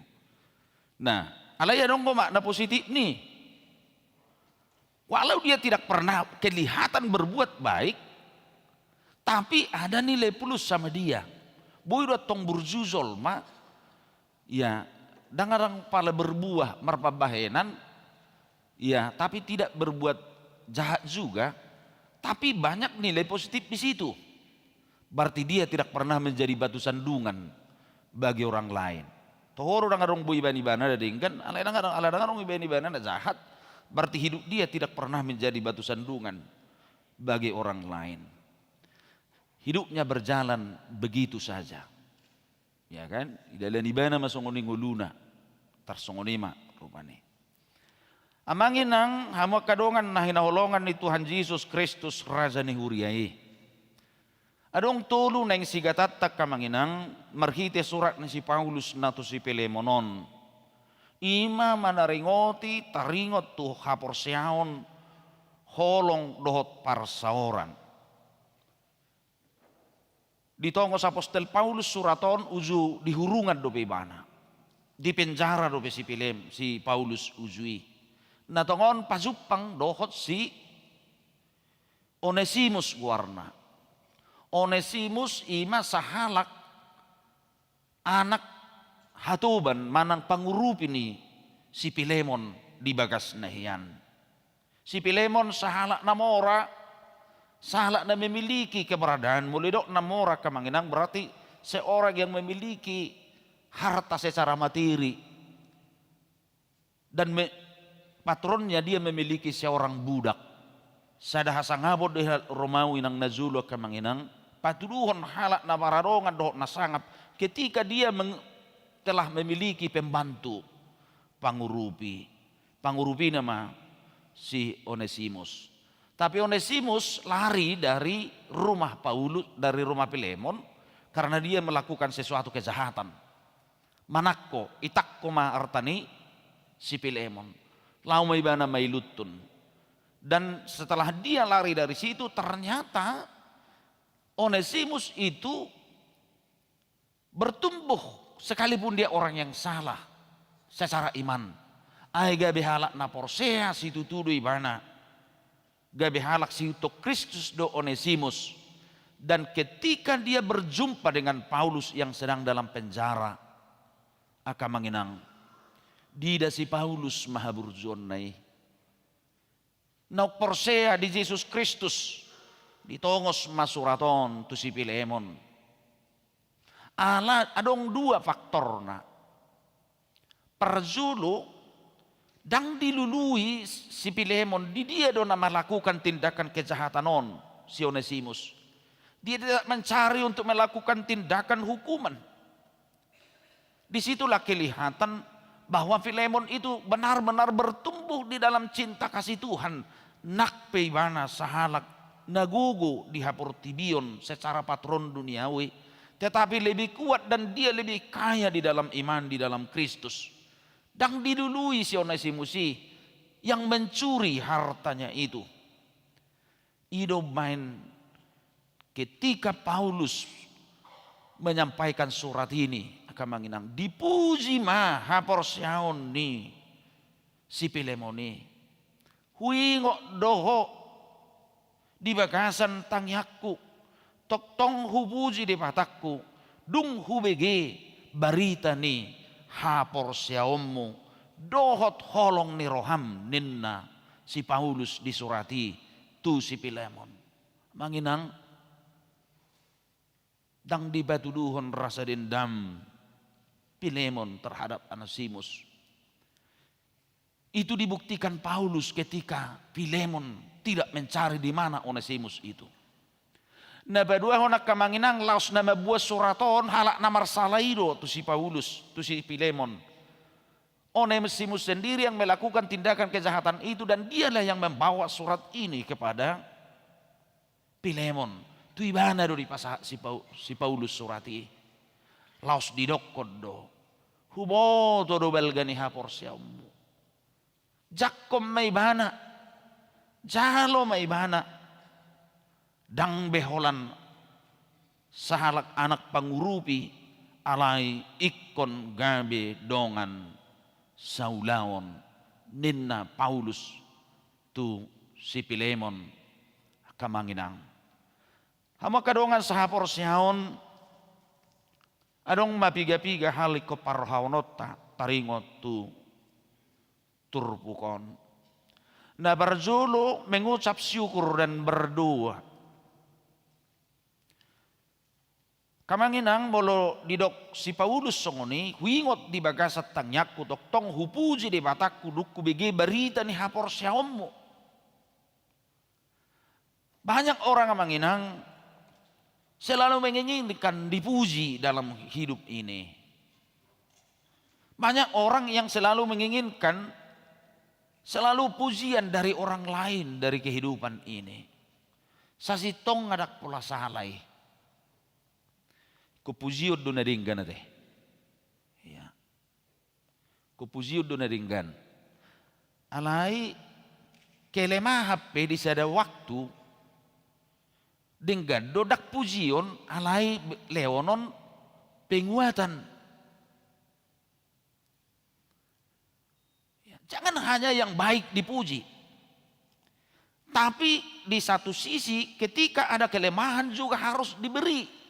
Nah, alai adong do makna positif ni. Walau dia tidak pernah kelihatan berbuat baik, tapi ada nilai plus sama dia. Boi do antong burju jolma, ia, ndang adong pala berbuah marpambahenan, ia, tapi tidak berbuat jahat juga, tapi banyak nilai positif di situ. Berarti dia tidak pernah menjadi batu sandungan bagi orang lain. Toho do ndang adong boi ibaen ibana na denggan, alai ndang adong, alai ndang adong ibaen ibana na jahat, berarti hidup dia tidak pernah menjadi batu sandungan bagi orang lain. Hidupnya berjalan begitu saja. Ya kan? Idalani ibana ma songon i ngoluna. Tarsongon i ma rupani. Amang inang, hamu angka dongan na hinaholongan ni Tuhan Jesus Kristus, Raja ni huria i. Adong tolu naeng sigatanta, amang inang, marhite surat ni si Paulus na tu si Pilemon on. I ma manaringoti taringot tu haporseaon, holong dohot parsaoran. Ditongos apostel Paulus surat on uju di hurungan dope ibana. Di penjara dope si Pilem-, si Paulus uju i. Na tongon pajumpang dohot si Onesimus goarna. Onesimus i ma sahalak anak hatoban manang pangurupi ni si Pilemon di bagasna hian. Si Pilemon sahalak na mora, sahalak na memiliki keberadaan, molo didok na mora, amang inang, berarti seorang yang memiliki harta secara materi. Dan me-, patronnya dia memiliki seorang budak. Sada hasangapon do i halak Romawi nang na jolo, amang inang, patuduhon halak na maradongan dohot na sangap ketika dia meng-, telah memiliki pembantu, pangurupi. Pangurupina ma si Onesimus. Tapi Onesimus lari dari rumah Paulus, dari rumah Pilemon, karena dia melakukan sesuatu kejahatan. Manangko, itangko ma arta ni si Pilemon. Laho ma ibana mailuntun. Dan setelah dia lari dari situ, ternyata Onesimus itu bertumbuh sekalipun dia orang yang salah secara iman. Ai gabe halak na porsea situtu do ibana. Gabe halak siutok Kristus do Onesimus. Dan ketika dia berjumpa dengan Paulus yang sedang dalam penjara, angka amang inang, diida si Paulus ma haburjuonna i. Naung porsea di Jesus Kristus, ditongos ma surat on tu si Pilemon. Ala adong dua faktorna. Parjolo, ndang dilului si Pilemon, di dia do na melakukan tindakan kejahatan on, si Onesimus. Dia tidak mencari untuk melakukan tindakan hukuman. Disitulah kelihatan bahwa Filemon itu benar-benar bertumbuh di dalam cinta kasih Tuhan. Nang pe ibana sahalak na gogo di haportibion secara patron duniawi, tetapi lebih kuat dan dia lebih kaya di dalam iman, di dalam Kristus. Ndang dilului si Onesimus i yang mencuri hartanya itu. I do umbaen ketika Paulus menyampaikan surat ini, angka amang inang, dipuji ma haporseaon ni si Pilemon i. Huingot do ho di bagasan tangiangku, tongtong hupuji Debatangku, dung hubege barita ni haporseaonmu dohot holong ni roham, ninna si Paulus di surat i tu si Pilemon. Amang inang, ndang dipatuduhon rasa dendam Pilemon terhadap Onesimus. Itu dibuktikan Paulus ketika Pilemon tidak mencari di mana Onesimus itu. Na paduahon, angka amang inang, laos na mambuat surat on halak na marsala i do tu si Paulus, tu si Pilemon. Onesimus sendiri yang melakukan tindakan kejahatan itu dan dialah yang membawa surat ini kepada Pilemon. Tu ibana do dipasahat si Pau-, si Paulus surat i. Laos didokkon do, huboto do balga ni haporseaonmu. Jangkon ma ibana, jalo ma ibana. Ndang be holan sahalak anak pangurupi, alai ingkon gabe dongan saulaon, ninna Paulus tu si Pilemon, angka amang inang. Hamu angka dongan sahaporseaon, adong ma piga-piga hal ingkon parrohaononta taringot tu turpuk on. Na parjolo, mengucap syukur dan berdoa. Angka amang inang, molo didok si Paulus songon i, huingot di bagasan tangiangku, tongtong hupuji Debatangku, dung hubege barita ni haporseaonmu. Banyak orang, amang inang, selalu menginginkan dipuji dalam hidup ini. Banyak orang yang selalu menginginkan selalu pujian dari orang lain dari kehidupan ini. Sasintongna ndang pola sala i. Ingkon pujion do na denggan ate. Iya. Ingkon pujion do na denggan. Alai kelemahan pe di sada waktu, denggan do ndang pujion, alai be-, lehonon penguatan. Ya, jangan hanya yang baik dipuji. Tapi di satu sisi, ketika ada kelemahan juga harus diberi.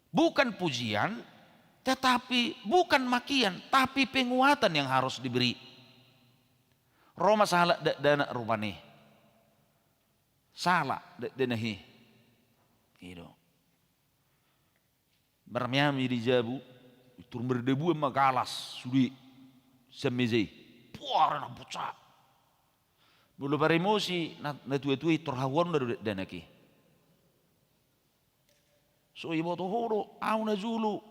Bukan pujian, tetapi bukan makian, tapi penguatan yang harus diberi. Ro ma sahalak dakdanak rupani. Sahalak dakdanak i. I do. Marmeam i di jabu, pintor mardabuan ma galas, sude sian meja i. Puar, na pecah. Molo paremosi na, na tua-tua i, tor hahuonna do dakdanak i. So iboto ho do, au na jolo.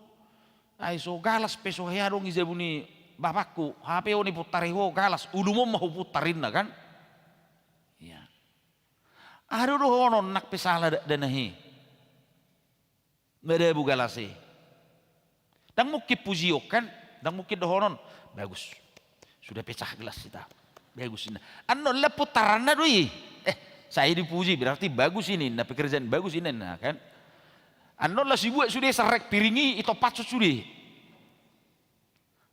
Ai so galas pe so hea adong i jabu ni bapakku, hape on i puntari ho galas, ulum on ma hupuntar, ninna kan. Iya. Aha do dohonon nang pe sahalak dakdanak i? Madabu galas i. Ndang mungkin pujion kan? Ndang mungkin dohonon, "Bagus. Sudah pecah gelas kita. Bagus, ninna." Annon, laho puntaranna do i. Eh, Sai dipuji, berarti bagus ini, na pekerjaan bagus ini, na kan. Annon las dibuat sude, serrek piring i, itompathon sude.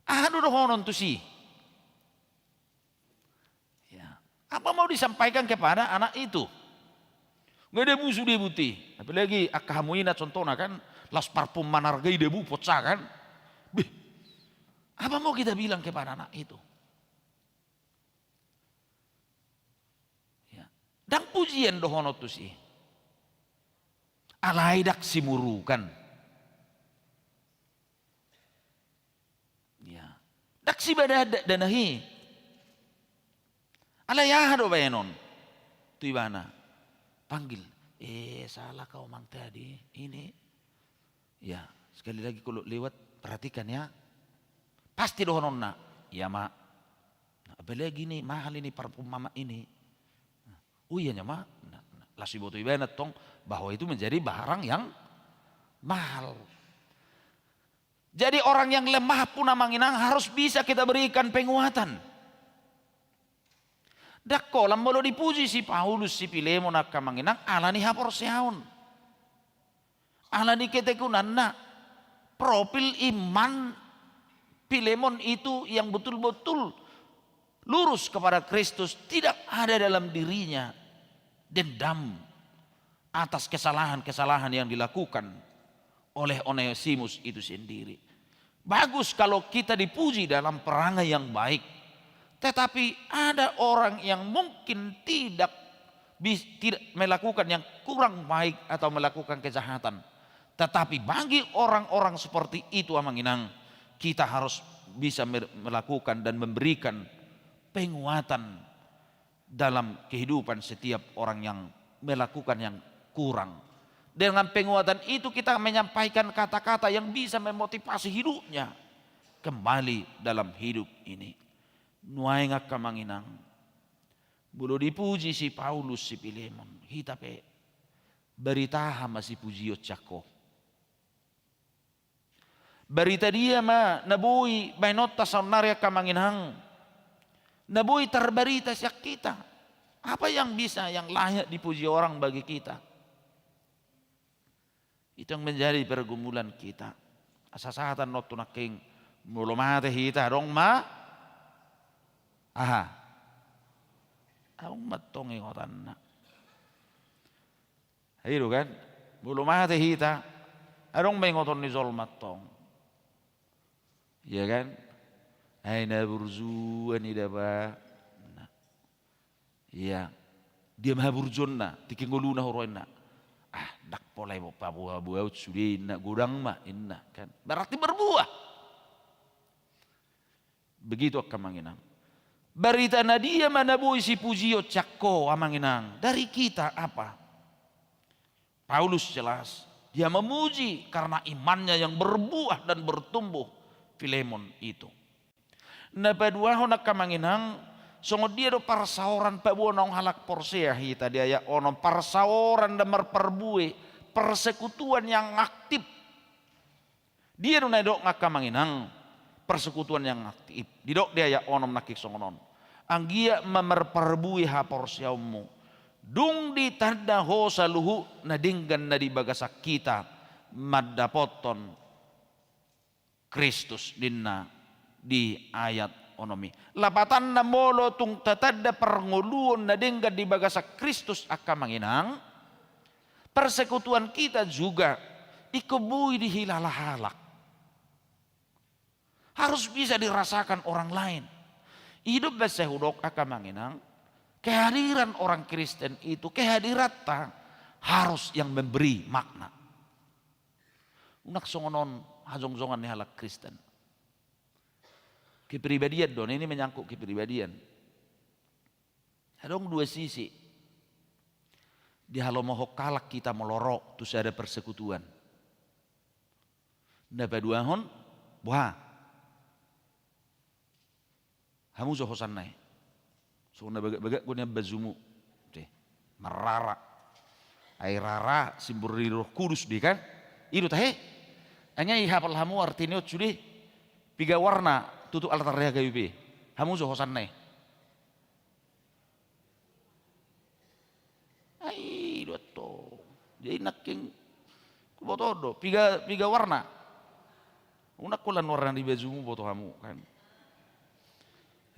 Aha do dohonon tusi? Ya. Apa mau disampaikan kepada anak itu? Nggak ada musuh dia buti. Apalagi angka hamu ina contohna kan, las parfum manarga i dabu pocah kan. Beh, apa mau kita bilang kepada anak itu? Ya. Ndang pujian dohonon tusi. Alai ndang simurukan. Ya. Ndang sibada dakdanak i. Alai aha do baenon tu ibana? Panggil. Eh, salah kau mang tadi. Ini. Ya, sekali lagi kalau lewat, perhatikan ya. Pasti dohononna. Iya, Mak. Nah, apalagi ini mahal ini parfum Mama ini. Oh iya, Mak. Nah, nah, las diboto ibana tong bahwa itu menjadi barang yang mahal. Jadi orang yang lemah pun, Amang Inang, harus bisa kita berikan penguatan. Ndang holan molo dipuji si Paulus si Filemon, angka Amang Inang, ala ni haporseaon. Ala ni ketekunanna, profil iman Filemon itu yang betul-betul lurus kepada Kristus, tidak ada dalam dirinya dendam atas kesalahan-kesalahan yang dilakukan oleh Onesimus itu sendiri. Bagus kalau kita dipuji dalam perangai yang baik, tetapi ada orang yang mungkin tidak bis-, tidak melakukan yang kurang baik atau melakukan kejahatan. Tetapi bagi orang-orang seperti itu, Amang Inang, kita harus bisa mer-, melakukan dan memberikan penguatan dalam kehidupan setiap orang yang melakukan yang kurang. Dengan penguatan itu kita menyampaikan kata-kata yang bisa memotivasi hidupnya kembali dalam hidup ini. Nuaeng, angka Amang Inang, molo dipuji si Paulus si Filemon, hita pe baritaha ma sipujion sian ho. Barita dia ma na boi baenonta saonnari, angka Amang Inang, na boi tarbarita sian hita? Apa yang bisa, yang layak dipuji orang bagi kita? Itu yang menjadi pergumulan kita. Asa sahatan nontu nangkin, molo mate hita, adong ma aha? Adong ma tong ingotanna. I do kan? Molo mate hita, adong ma ingoton ni jolma tong. Iya kan? Ai na burju an i da ba. Nah. Iya. Dia ma haburjuonna, tingki ngoluna huroa inna. Ah, ndang pola i paboa-boaon sude inna, godang ma inna kan. Berarti berbuah. Begitu, angka Amang Inang. Barita na dia ma na boi sipujion sian ho, Amang Inang? Dari kita apa? Paulus jelas, dia memuji karena imannya yang berbuah dan bertumbuh, Filemon itu. Na paduahon, angka Amang Inang, songon dia do parsaoran paboa naung halak porsea hita di ayat onom, parsaoran na marparbue, persekutuan yang aktif. Dia do na didok, angka Amang Inang, persekutuan yang aktif? Didok di ayat onom nangkin songon on: Anggiat ma marparbue haporseaonmu, dung ditanda ho saluhut na denggan na di bagasan hita mandapothon Kristus, ninna di ayat onom i. Lapatanna, molo tung tatanda parngoluon na denggan di bagasan Kristus, angka Amang Inang, persekutuan kita juga ingkon boi dihilala halak. Harus bisa dirasakan orang lain. I do umbahen sai hudok, angka Amang Inang, kehadiran orang Kristen itu, kehadiranta harus yang memberi makna. Unang songon on hajongjongan ni halak Kristen. Kepribadian do, ini menyangkut kepribadian. Adong dua sisi. Dihalomohon halak hita molo ro tu sada persekutuan. Na paduahon, boha? Hamu jo hosanna i. Songon na bagak-bagak do nian bajumu. Te. Marrara. Ai rara simbur ni Roh Kudus do i kan? I do tahe. Hanya i hapal hamu arti ni on sude. Piga warna tutup altar H K B P. Hamu jo hosanna i. Jadi nangkin huboto do, piga, piga warna. Unang holan warna ni bajumu boto hamu, kan.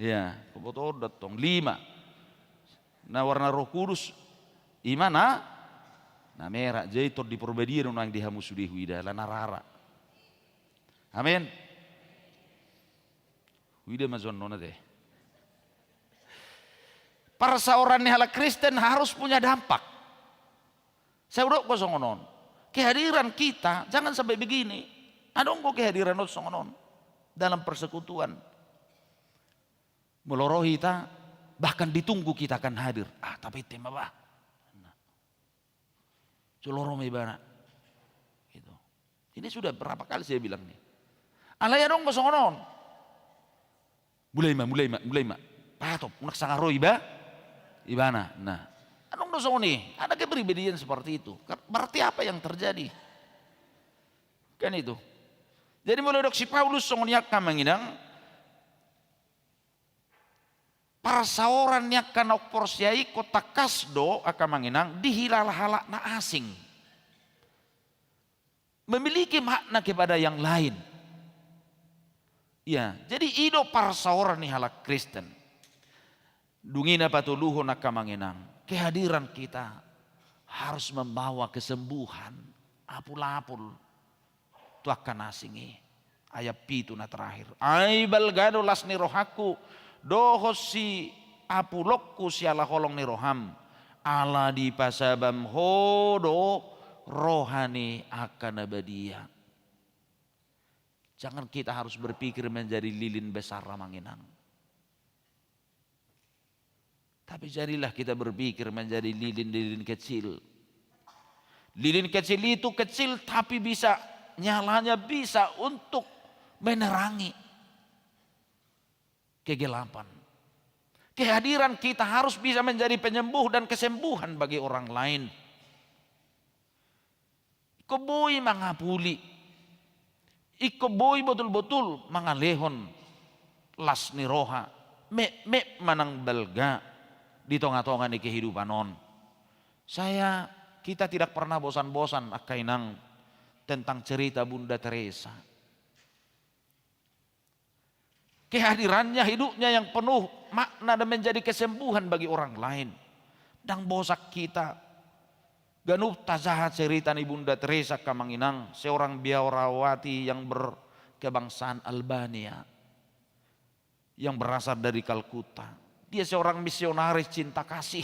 Ia, huboto do tong, lima. Na warna Roh Kudus, ima na, na mera, jadi Tondi Parbadia do nuaeng di hamu sude huida, ala na rara. Amin. Huida ma jo annon ate. Parsaoran ni halak Kristen harus punya dampak. Sai hudok do songon on. Kehadiran kita, jangan sampai begini. Adong do kehadiran on songon on. Dalam persekutuan. Molo ro hita, bahkan ditunggu kita akan hadir. Ah, tapi tema bah. Nah. Jolo ro ma ibana. Gitu. Ini sudah berapa kali saya bilang nih. Alai adong do songon on. Mulai ma, mulai ma, mulai ma. Pahatop, unang sanga ro iba, ibana. Nah, adong do songon i. Ada kepribadian seperti itu. Berarti apa yang terjadi? Kan itu. Jadi molo didok si Paulus songon i angka amang inang, parsaoran ni angka na umporsea i ingkon tangkas do angka amang inang dihilala halak na asing. Memiliki makna kepada yang lain. Ia, jadi i do parsaoran ni halak Kristen. Dung i na patoluhon angka amang inang, kehadiran kita harus membawa kesembuhan, apul-apul tu angka na asing i. Ayat pitu na terakhir. Ai balga do las ni rohangku, dohot siapulonku siala holong ni roham. Ala dipasabam Ho do roha ni angka na badia. Jangan kita harus berpikir menjadi lilin besar amang inang. Tapi jadilah kita berpikir menjadi lilin-lilin kecil. Lilin kecil itu kecil tapi bisa, nyalanya bisa untuk menerangi kegelapan. Kehadiran kita harus bisa menjadi penyembuh dan kesembuhan bagi orang lain. Ingkon boi mangapuli. Ingkon boi botul-botul mangalehon las ni roha, metmet manang balga di tonga-tonga ni kehidupan on. Saya, kita tidak pernah bosan-bosan angka inang tentang cerita Bunda Teresa. Kehadirannya, hidupnya yang penuh makna dan menjadi kesembuhan bagi orang lain. Ndang bosan hita ganup tajaha cerita ni Bunda Teresa angka amang inang, seorang biarawati yang berkebangsaan Albania, yang berasal dari Kalkuta. Dia seorang misionaris cinta kasih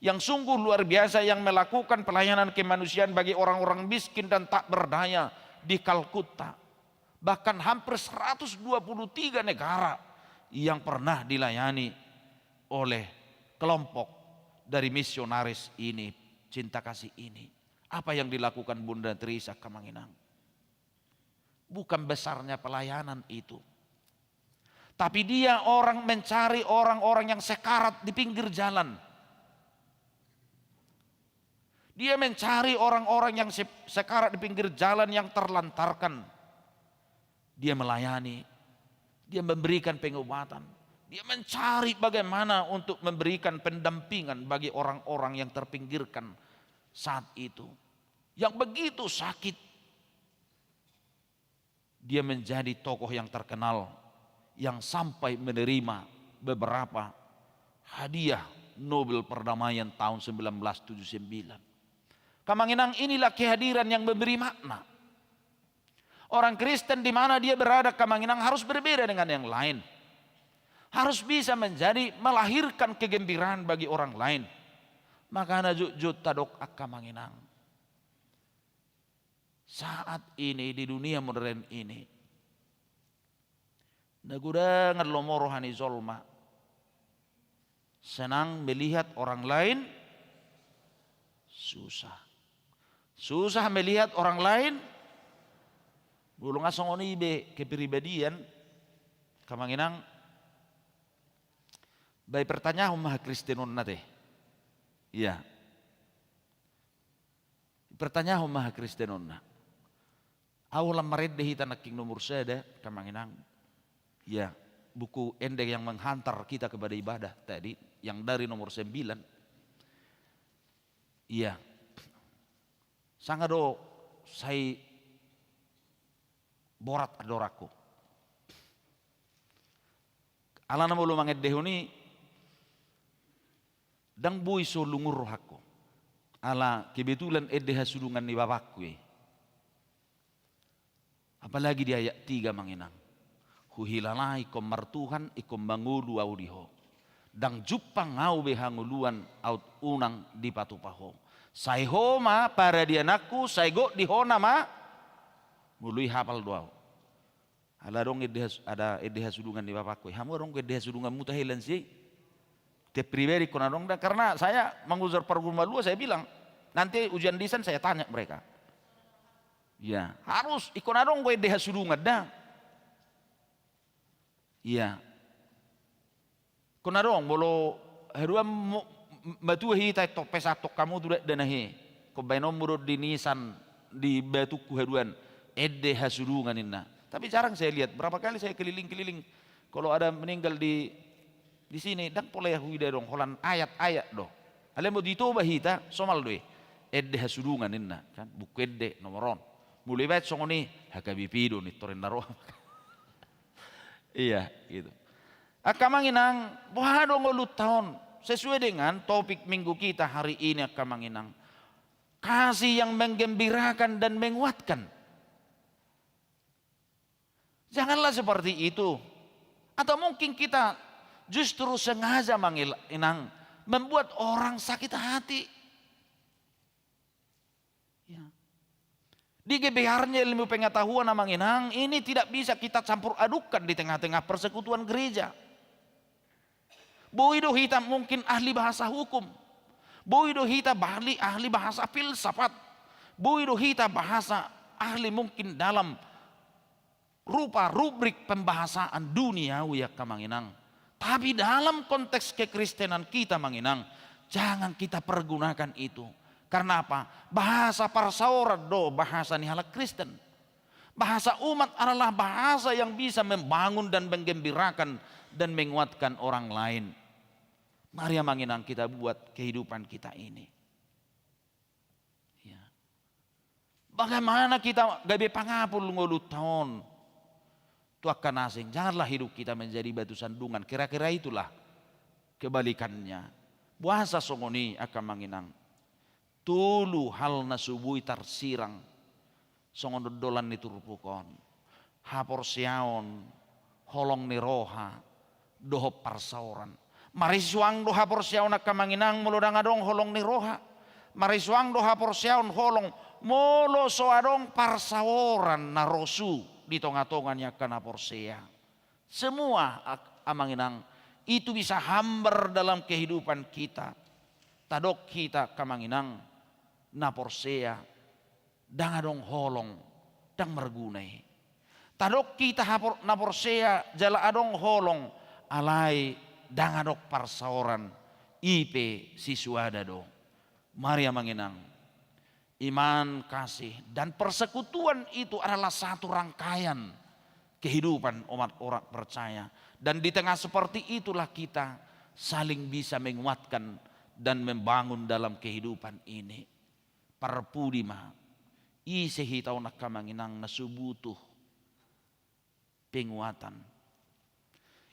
yang sungguh luar biasa, yang melakukan pelayanan kemanusiaan bagi orang-orang miskin dan tak berdaya di Kalkuta. Bahkan hampir seratus dua puluh tiga negara yang pernah dilayani oleh kelompok dari misionaris ini, cinta kasih ini. Apa yang dilakukan Bunda Teresa angka amang inang? Bukan besarnya pelayanan itu. Tapi dia orang mencari orang-orang yang sekarat di pinggir jalan. Dia mencari orang-orang yang se-, sekarat di pinggir jalan, yang terlantarkan. Dia melayani, dia memberikan pengobatan. Dia mencari bagaimana untuk memberikan pendampingan bagi orang-orang yang terpinggirkan saat itu. Yang begitu sakit. Dia menjadi tokoh yang terkenal yang sampai menerima beberapa hadiah Nobel Perdamaian tahun sembilan belas tujuh sembilan. Angka amang inang, inilah kehadiran yang memberi makna. Orang Kristen di mana dia berada, angka amang inang, harus berbeda dengan yang lain. Harus bisa menjadi, melahirkan kegembiraan bagi orang lain. Makana jotjot tadok angka amang inang. Saat ini di dunia modern ini, na godang lomo roha ni jolma senang melihat orang lain susah. Susah melihat orang lain. Molo nga songon i be kepribadian, angka amang inang, baen pertanyaan ma hakristenonna te. Iya. Pertanyaan ma hakristenonna. Ahu lam marende hita nangkin nomor sada, angka amang inang. Ya, buku ende yang menghantar kita kepada ibadah tadi, yang dari nomor sembilan. Iya. Sanga do sai borat andorangku. Alana molo mangendehon i, ndang boi so lungun rohangku. Ala kebetulan ende hasudungan ni bapangku i. Apalagi di ayat tiga, Amang Inang. Huhilala ingkon martuhan, ingkon mangolu ahu di ho. Ndang jumpang ahu be hangoluan aut unang dipatupa ho. Sai ho ma paradiananku, sai gok di hona ma. Molo i hapal do ahu. Ala adong ende has-, ada ende hasudungan ni bapangku i. Hamu adong ende hasudunganmu tahe lan si i. Tiap pribadi ingkon adong da. Karena saya mengujar parguru malua, saya bilang, nanti ujian lisan saya tanya mereka. Ya, harus ingkon adong do ende hasudungan da. Iya. Ingkon adong, molo haduan mo-, m-, matua hita, tong pesathon hamu tu dakdanak i. Ingkon baenonmu do di nisan di batungku haduan. Ende hasudungan ninna. Tapi jarang saya lihat, berapa kali saya keliling-keliling. Kalau ada meninggal di, di sini, ndang pola huida adong, holan ayat-ayat do. Alai molo di Toba hita, somal do i. Ende hasudungan ninna, kan? Buku ende, nomor on. Molo ibaen songon i, H K B P do, nintor ninna roha. Iya, gitu. Angka Amang Inang, boha do ngolunta on? Sesuai dengan topik minggu kita hari ini, angka Amang Inang. Kasih yang menggembirakan dan menguatkan. Janganlah seperti itu. Atau mungkin kita justru sengaja, Amang Inang, membuat orang sakit hati. Ya. Di GBHR-nya ilmu pengetahuan, Amang Inang, ini tidak bisa kita campur adukkan di tengah-tengah persekutuan gereja. Boi do hita mungkin ahli bahasa hukum. Boi do hita ahli, ahli bahasa filsafat. Boi do hita bahasa ahli mungkin dalam rupa rubrik pembahasaan duniawi, angka Amang Inang. Tapi dalam konteks kekristenan kita, Amang Inang, jangan kita pergunakan itu. Karena apa? Bahasa parsaoran do bahasa ni halak Kristen. Bahasa umat adalah bahasa yang bisa membangun dan menggembirakan dan menguatkan orang lain. Mari, Amang Inang, kita buat kehidupan kita ini. Ya. Bagaimana kita gabe pangapul ngolunta on tu angka na asing? Janganlah hidup kita menjadi batu sandungan. Kira-kira itulah kebalikannya. Boasa songon i, angka Amang Inang? Tolu hal na so boi tarsirang songon dondolan ni turpuk on. Haporseaon, holong ni roha, dohot parsaoran. Marisuang do haporseaon, angka Amang Inang, molo ndang adong holong ni roha. Marisuang do haporseaon, holong, molo so adong parsaoran na rosu di tonga-tonga ni angka na porsea. Semua, ak-, Amang Inang, itu bisa hambar dalam kehidupan kita. Tadok hita, angka Amang Inang, na porsea, ndang adong holong, ndang marguna i. Tadok hita hapor-, na porsea jala adong holong, alai ndang adong parsaoran, i pe sisuada do. Mari, Amang Inang, iman, kasih, dan persekutuan itu adalah satu rangkaian kehidupan umat orang percaya. Dan di tengah seperti itulah kita saling bisa menguatkan dan membangun dalam kehidupan ini. Parpudi ma, ise hita on, angka Amang Inang, na so butuh penguatan?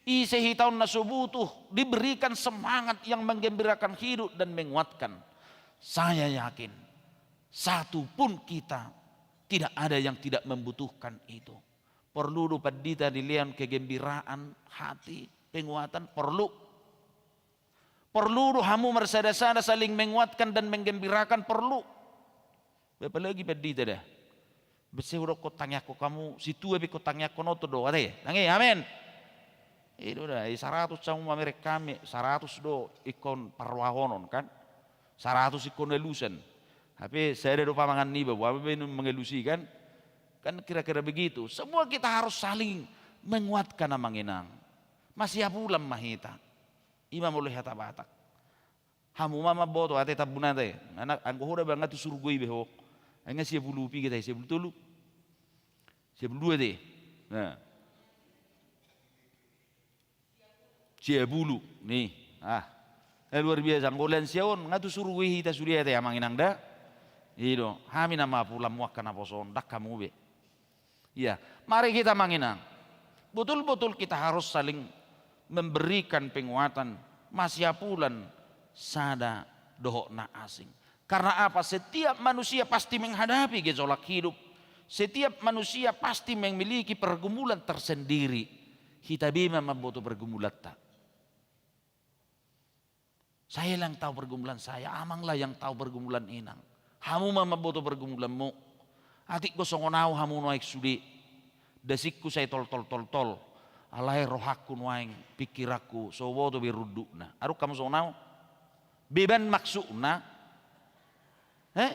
Ise hita on na so butuh diberikan semangat yang menggembirakan hidup dan menguatkan? Saya yakin, satu pun kita tidak ada yang tidak membutuhkan itu. Porlu do, pandita, dilehon kegembiraan hati, penguatan? Porlu. Porlu do hamu marsada-sada saling menguatkan dan menggembirakan? Porlu. Apalagi pandita da. Bese hudokkon tangiangkon hamu, sintua pe ingkon tangiangkon on do, ate. Tangi, amen. I do da, i saratus hamu mamereng hami, saratus do ingkon parrohahonon, kan? Saratus ingkon alusan. Hape sada do pamangan niba, boha ma baen mangalusi, kan? Kan kira-kira begitu. Semua kita harus saling menguatkan, Amang Inang. Masihapulan ma hita. I ma molo hata Batak. Hamu ma mamboto, ate, tambunata i. Anak, anggo ho da ba nga tu surgo i be ho. Ai nga sia pulu piga tahe, sia pulu tolu? Sia pulu dua tahe. Nah. Sia pulu. Nih. Ah. Eh, luar biasa. Anggo lansia on, nga tu surgo i hita sude, ate, Amang Inang da. I do, hami nama pulanmu angka naposo on, ndang hamu be. Iya, mari kita manginang. Betul-betul kita harus saling memberikan penguatan, masiapulan sada dohot na asing. Karena apa? Setiap manusia pasti menghadapi gejolak hidup. Setiap manusia pasti memiliki pergumulan tersendiri. Hita be ma mamboto pergumulanta. Saya lah yang tahu pergumulan saya, amang lah yang tahu pergumulan inang. Hamu ma mamboto pergumulanmu. Atik do songon au hamu nuaeng sude. Dasingku sai toltol toltol. Alai rohangku nuaeng, pingkiranku, so huboto be rundukna. Adong hamu songon au? Beban maksudna. Eh?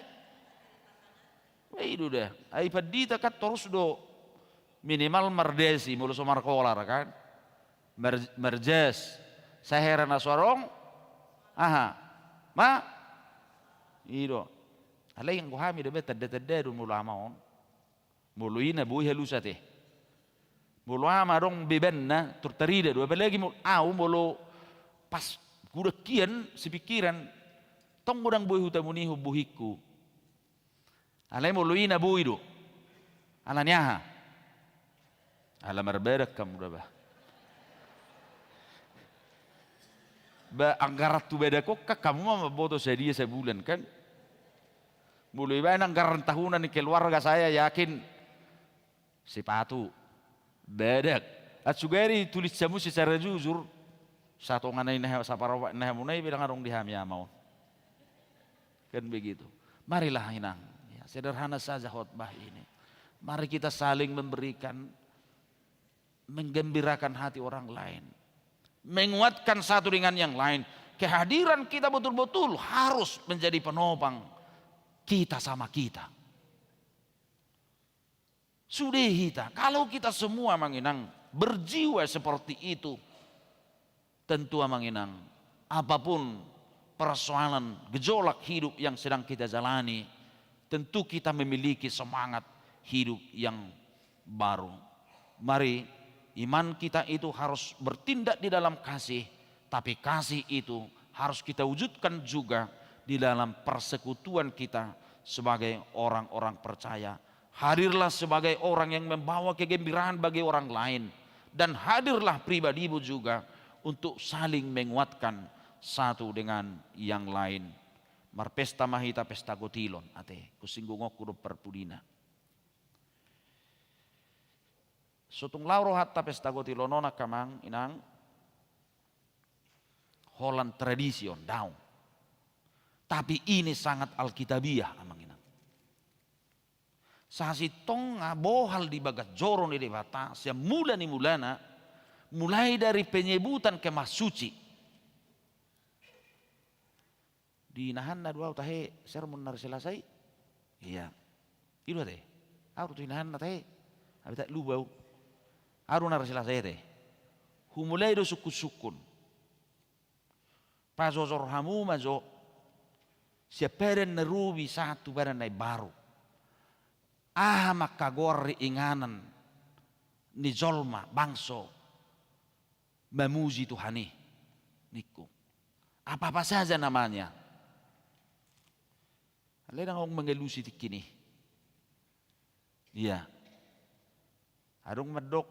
Ba i do da. Ai pandita kan torus do minimal mardasi, molo so markolar kan. Mar-, marjas. Sai hera na so adong. Aha. Ma? I do. Alai anggo hami do be tanda-tanda do molo ama on. Molo i na boi halusa te. Molo ama adong bebanna, tor tarida do. Apalagi molo au, molo pas hudok hian sipingkiran, tong godang boi hutamu ni bohingku. Alai molo i na boi do. Ala ni aha? Ala marbadak hamu da ba. Ba anggaran tu badak on kan hamu ma mamboto sadia sabulan kan. Molo ibaen anggaran tahunan ni keluarga, saya yakin sepatu, badak. Atsugari tulis hamu secara jujur, satongan na i na ha-, saparopat na hamuna i be ndang adong di hami ama on. Kan begitu. Marilah inang, ya, sederhana saja khotbah ini. Mari kita saling memberikan, menggembirakan hati orang lain. Menguatkan satu dengan yang lain. Kehadiran kita betul-betul harus menjadi penopang kita sama kita. Sude hita, kalau kita semua amang inang berjiwa seperti itu, tentu amang inang, apapun persoalan gejolak hidup yang sedang kita jalani, tentu kita memiliki semangat hidup yang baru. Mari, iman kita itu harus bertindak di dalam kasih, tapi kasih itu harus kita wujudkan juga di dalam persekutuan kita sebagai orang-orang percaya. Hadirlah sebagai orang yang membawa kegembiraan bagi orang lain, dan hadirlah pribadimu juga untuk saling menguatkan satu dengan yang lain. Marpesta ma hita pesta gotilon, ate, husinggungonku do parpudina. So tung laho rohanta pesta gotilon on, angka amang inang, holan tradisi on, daong. Tapi ini sangat alkitabiah, amang inang. Sasintongna bohal di bagas joro ni Debata, sian mula ni mulana, mulai dari penyebutan kemah suci. Di inahanna do au tahe sermon na hari Selasa i. Iya. I do ate. Au do tu inahanna tahe. Ai tak lupa au. Au do na hari Selasa i ate. Humulai do sungkun-sungkun. Pajojor hamu ma jo. Sian padan na robi sahat tu padan na imbaru. Aha ma angka goar ni inganan ni jolma, bangso, mamuji Tuhan i, ningku. Apa-apa saja namanya. Alai ndang adong mangalusi tingki i. Iya. Adong mandok,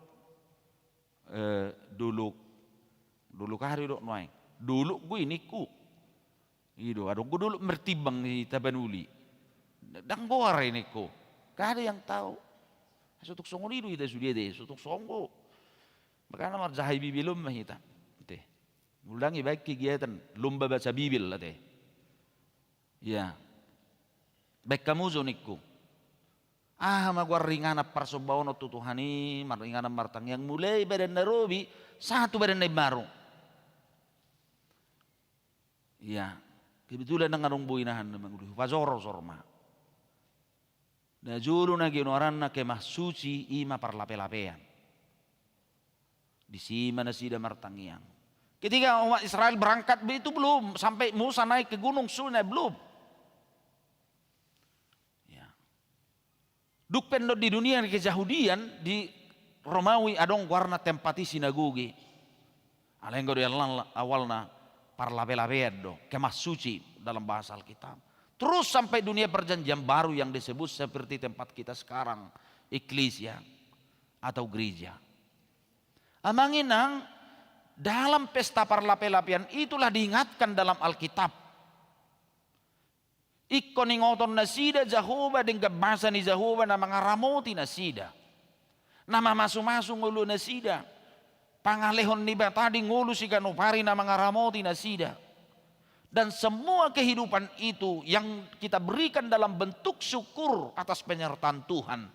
eh, dolok, dolok aha do idok nuaeng? Dolok do i ningku. I do, adong do dolok martimbang di Tapanuli. Ndang goar i ningku. Gak ada yang tahu. So tung songon i do hita sude ate, so tung songon. Makana marjahai Bibel on ma hita. Ate. Molo ndang ibaen kegiatan lomba baca Bibel ate. Iya. Baen hamu jo ningku. Aha ma goar ni inganan parsombaon on tu Tuhan i, mar-, inganan martangiang mulai padan na robi sahat tu padan na imbaru. Iya. Kebetulan ndang adong boi inahan na mangolu, hupajorojor ma. Na jolo na ginoaranna kemah suci i ma parlape-lapean. Disi ma nasida martangiang. Ketika umat Israel berangkat be itu belum, sampai Musa naik ke Gunung Sinai belum. Ya. Dung pe annon di dunia ni kejahudian, di Romawi adong goarna tempat i sinagoge. Alai anggo di awal-, awalna parlape-lapean do, kemah suci dalam bahasa Alkitab. Terus sampai dunia perjanjian baru yang disebut seperti tempat kita sekarang, eklisia atau gereja. Amang inang, dalam pesta parlape-lapean itulah diingatkan dalam Alkitab. Ingkon ingoton nasida Jahowa denggan basa ni Jahowa na mangaramoti nasida, na mamasu-masu ngolu nasida. Pangalehon ni Debata di ngolu siganup ari na mangaramoti nasida. Dan semua kehidupan itu yang kita berikan dalam bentuk syukur atas penyertaan Tuhan,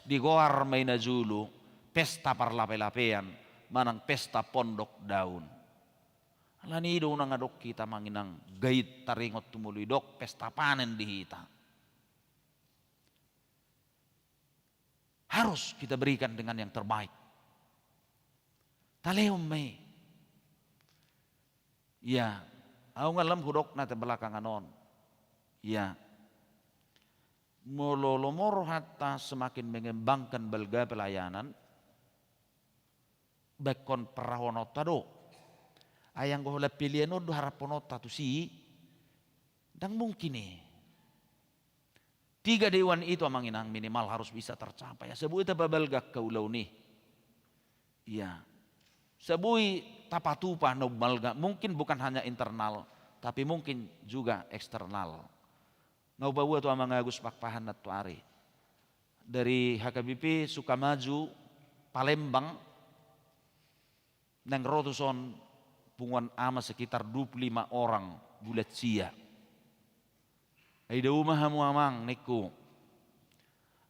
digoar ma i na jolo pesta parlape-lapean manang pesta pondok daun. Alani i do unang adong hita, amang inang, gabe taringot tumolo didok pesta panen di hita. Harus kita berikan dengan yang terbaik. Talehon ma i. Ia, ahu nga lam hudok na te belakangan on. Ia, molo lomo rohanta semakin mengembangkan balga pelayanan, baenkon parahononta do. Ai anggo holan pelean on do haraphononta tusi, ndang mungkin i. Tiga dewan itu, amang inang, minimal harus bisa tercapai. Asa boi tapabalga angka ulaon i. Ia. Asa boi tapatupa na umbalga. Mungkin bukan hanya internal, tapi mungkin juga eksternal. Nga hupaboa tu amang Agus Pakpahan nantoari. Dari H K B P Sukamaju, Palembang, naeng ro tuson punguan ama sekitar dua puluh lima orang bulan sia. Ai dao ma hamu amang, ningku.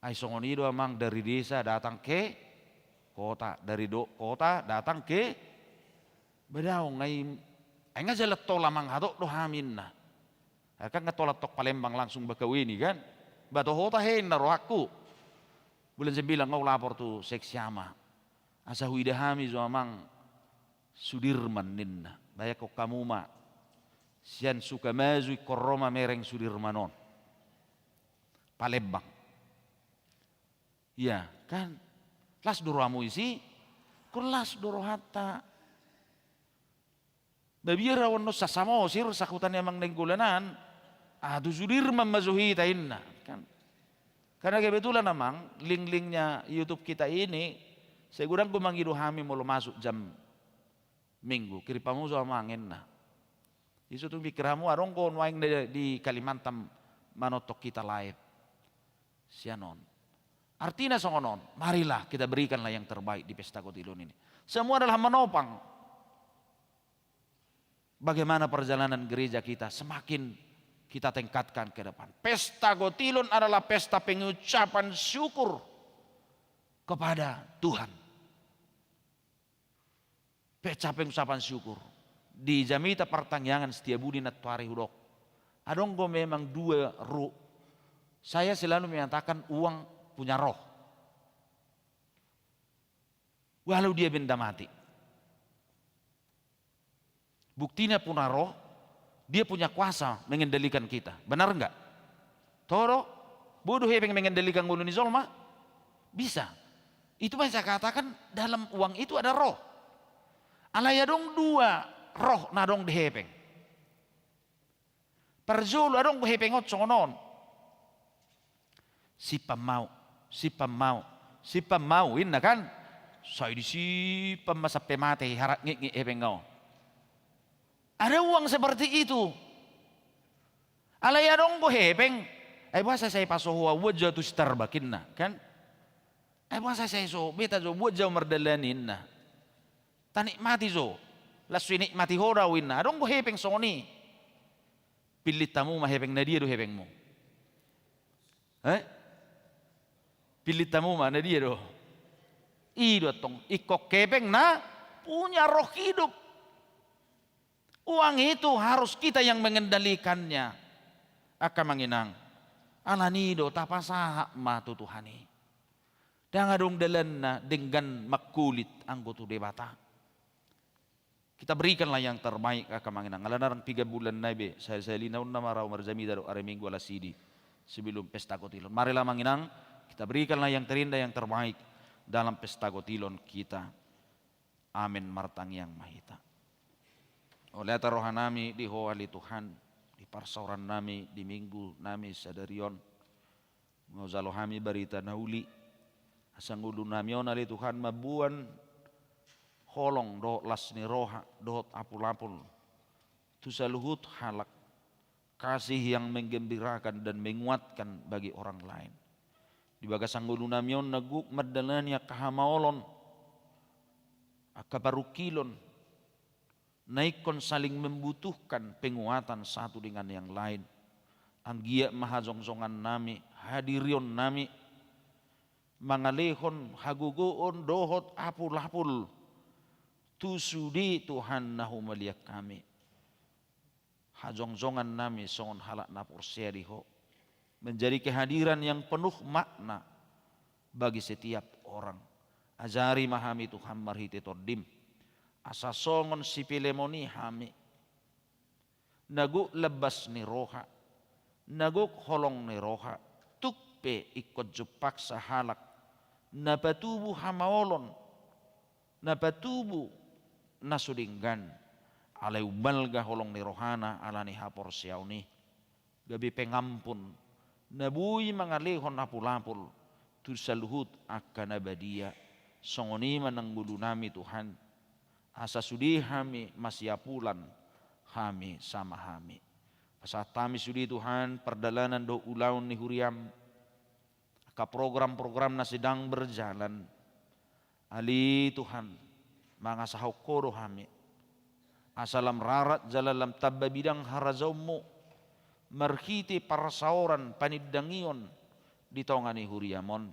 Ai songon i do amang, dari desa datang ke kota, dari do kota datang ke Badaong, ai, ai nga jalan tol amang, hatop do hami ninna. Ai kan nga tol antong Palembang langsung Bakaweni kan. Ba toho tahe ninna rohangku. Bulan sembilan nga hulapor tu seksi ama. Asa huida hami jo amang Sudirman ninna. Baenkon hamu ma. Sian Sukamaju ingkon ro mamereng Sudirman on. Palembang. Ia kan. Las do rohamu disi. Ingkon las do rohanta. Mabiar ahu annon sa Samosir, sahuta ni amang Nainggolan an. Ah, tu Sudirman ma jo hita ninna kan. Karena kebetulan amang, link-linknya YouTube kita ini, sai godang do mangido hami molo masuk jam Minggu, kirim hamu jo amang ninna. Iso tu pikir hamu, adong do nuaeng di, di Kalimantan manonton hita live. Sian on. Artina songon on, marilah kita berikanlah yang terbaik di pesta kotilon ini. Semua adalah menopang bagaimana perjalanan gereja kita semakin kita tingkatkan ke depan. Pesta kotilon adalah pesta pengucapan syukur kepada Tuhan. Pesta pengucapan syukur. Di Jamita Partangiangan Setiabudi nantoari hudok. Adong do memang dua roh. Saya selalu menyatakan uang punya roh. Walau dia benda mati. Buktinya punya roh, dia punya kuasa mengendalikan kita. Benar enggak? Toho do, boi do hepeng mengendalikan ngolu ni jolma? Bisa. Itu ma saya katakan dalam uang itu ada roh. Alai adong dua roh na adong di hepeng. Parjolo adong do hepeng on songon on. Simpan ma ahu, simpan ma ahu, simpan ma ahu, ninna kan. Sai disimpan ma sampe mate, harap ngikngik hepeng on. Ada uang seperti itu. Alai adong do hepeng. Ai boasa sai paso ho ahu, buat jo ahu tu Starbucks ninna kan. Ai boasa sai so, beta jo, buat jo ahu mardalani ninna. Tanikmati jo. Las so inikmati ho do ahu ninna. Adong do hepeng songon i. Pillit hamu ma hepeng na dia do hepengmu. Eh? Pillit hamu ma na dia do. I do antong, ingkon hepeng na punya roh hidup. Uang itu harus kita yang mengendalikannya. Angka amang inang. Alani i do tapasahat ma tu Tuhan i. Ndang adong dalanna denggan mangkulit anggo tu Debata. Kita berikanlah yang terbaik, angka amang inang. Alana ndang piga bulan nai be, sahali-sahali na on nama rau marjamita dohot ari Minggu alas idi sebelum pesta kotilon. Marilah amang inang, kita berikanlah yang terindah, yang terbaik dalam pesta kotilon kita. Amen. Martangiang ma hita. Mauliate rohanami di Ho ale Tuhan. di parsaorannami di minggunami sadari on. Mangalo hami barita na uli, asa ngolunami on ale Tuhan mamboan holong dohot las ni roha dohot apul-apul tu saluhut halak, kasih yang menggembirakan dan menguatkan bagi orang lain. Di bagasan ngolunami on na gok mandalani angka hamaolon, angka parungkilon, na ingkon saling membutuhkan penguatan satu dengan yang lain. Anggiat ma hajongjongannami, hadirionnami, mangalehon hagogoon dohot apul-apul tu sude Tuhan na humaliang hami. Hajongjongannami songon halak na porsea di Ho menjadi kehadiran yang penuh makna bagi setiap orang. Ajari ma hami Tuhan marhite Tondim, asa songon si Pilemon i hami, na gok lambas ni roha, na gok holong ni roha, tung pe ingkon jumpang sahalak na patubu hamaolon, na patubu na so denggan, alai umbalga holong ni rohana ala ni haporseaon i, gabe pengampun, na boi mangalehon apul-apul tu saluhut angka na badia. Songon i ma nang ngolunami Tuhan, asa sude hami masiapulan, hami sama hami. Pasahat hami sude Tuhan pardalanan dohot ulaon ni huriam, angka program-program na sedang berjalan. Ale Tuhan, mangasahon Ho do hami, asa lam rarat jala lam tamba bidang harajaonMu marhite parsaoran panindangion di tonga ni huriam on.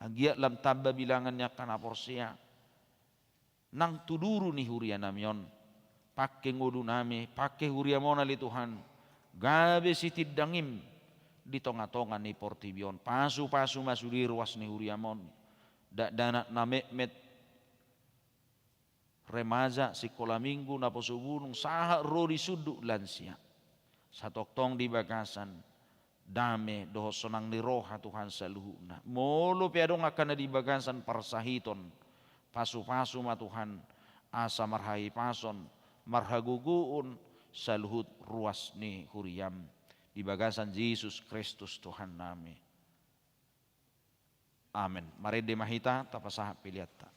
Anggiat lam tamba bilangan ni angka na porsea nang tu duru ni hurianami on. Pangke ngolunami, pangke huriam on ale Tuhan, gabe sitindangim di tonga-tonga ni portibi on. Pasu-pasu ma sude ruas ni huriam on, dakdanak na metmet, remaja, sikola minggu, naposobulung, sahat ro di sundut lansia. Satongtong di bagasan dame dohot sonang ni roha Tuhan saluhutna. Molo pe adong angka na di bagasan parsahiton, pasu-pasu ma Tuhan, asa marhahipason, marhagogoon saluhut ruas ni huriam. Di bagasan Jesus Kristus Tuhannami. Amen. Marende ma hita, tapasahat peleanta.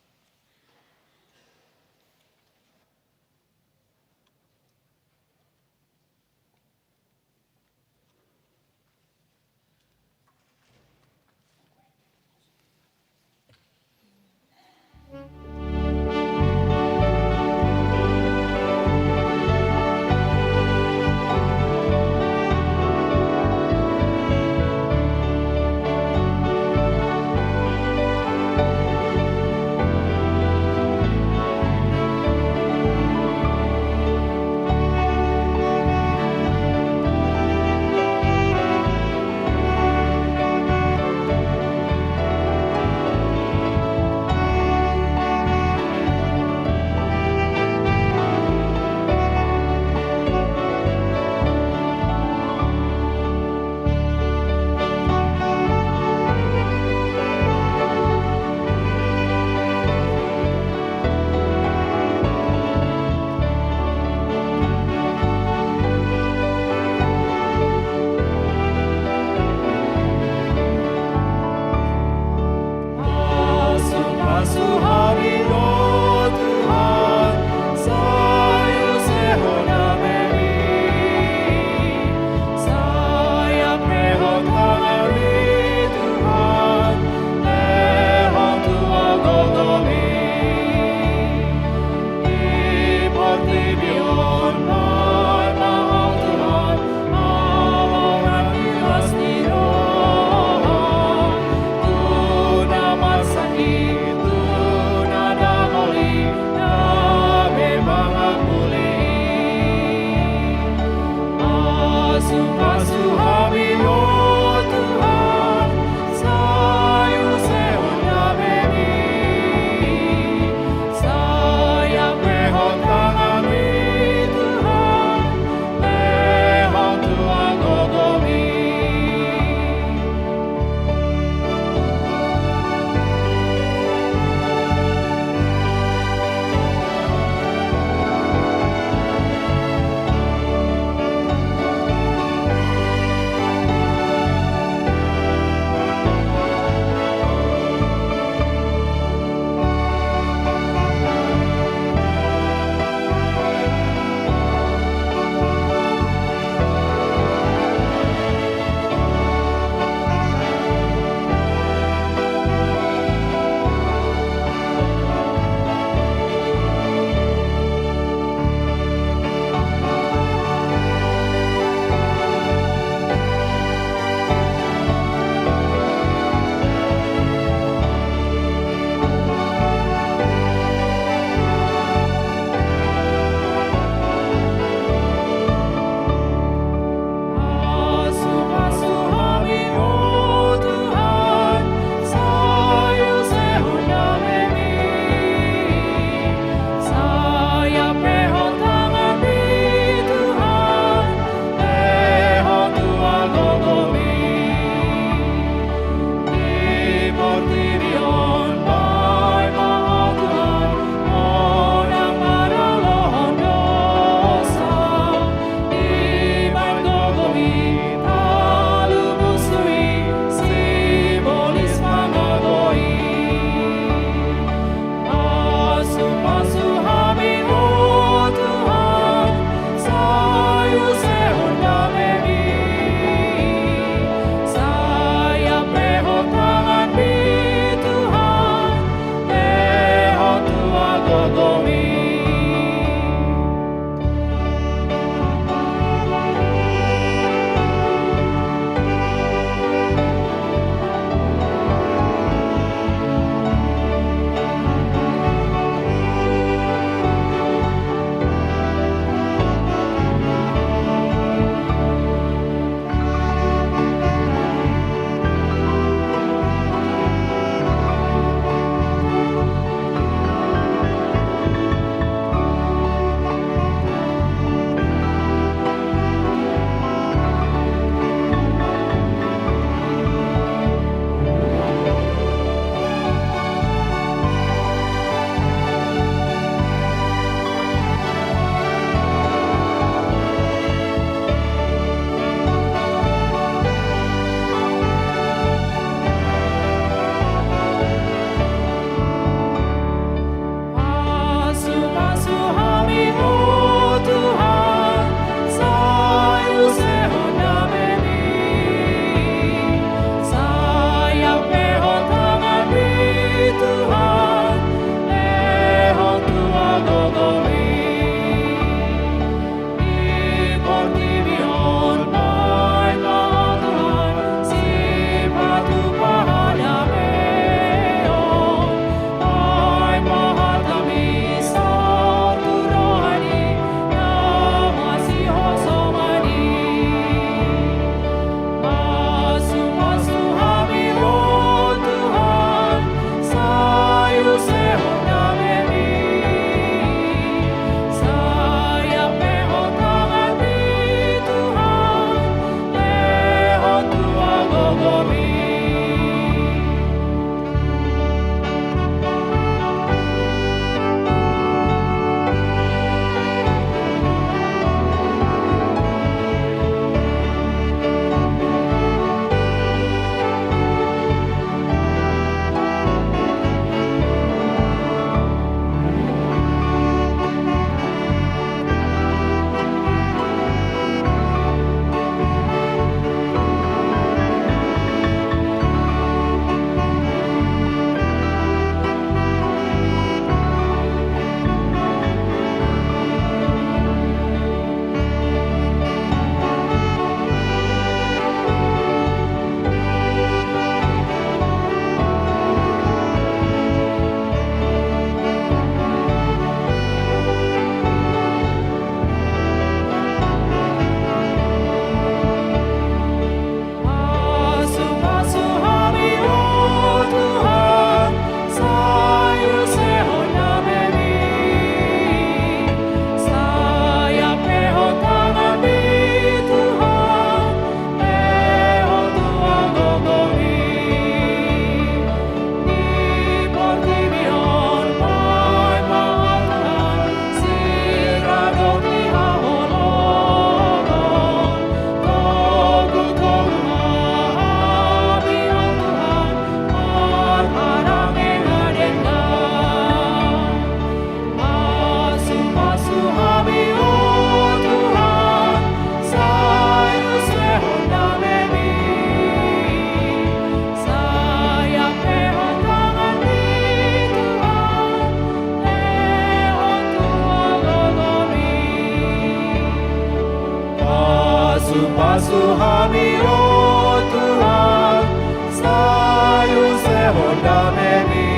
Hami, o Tuhan, sai usehon damemi,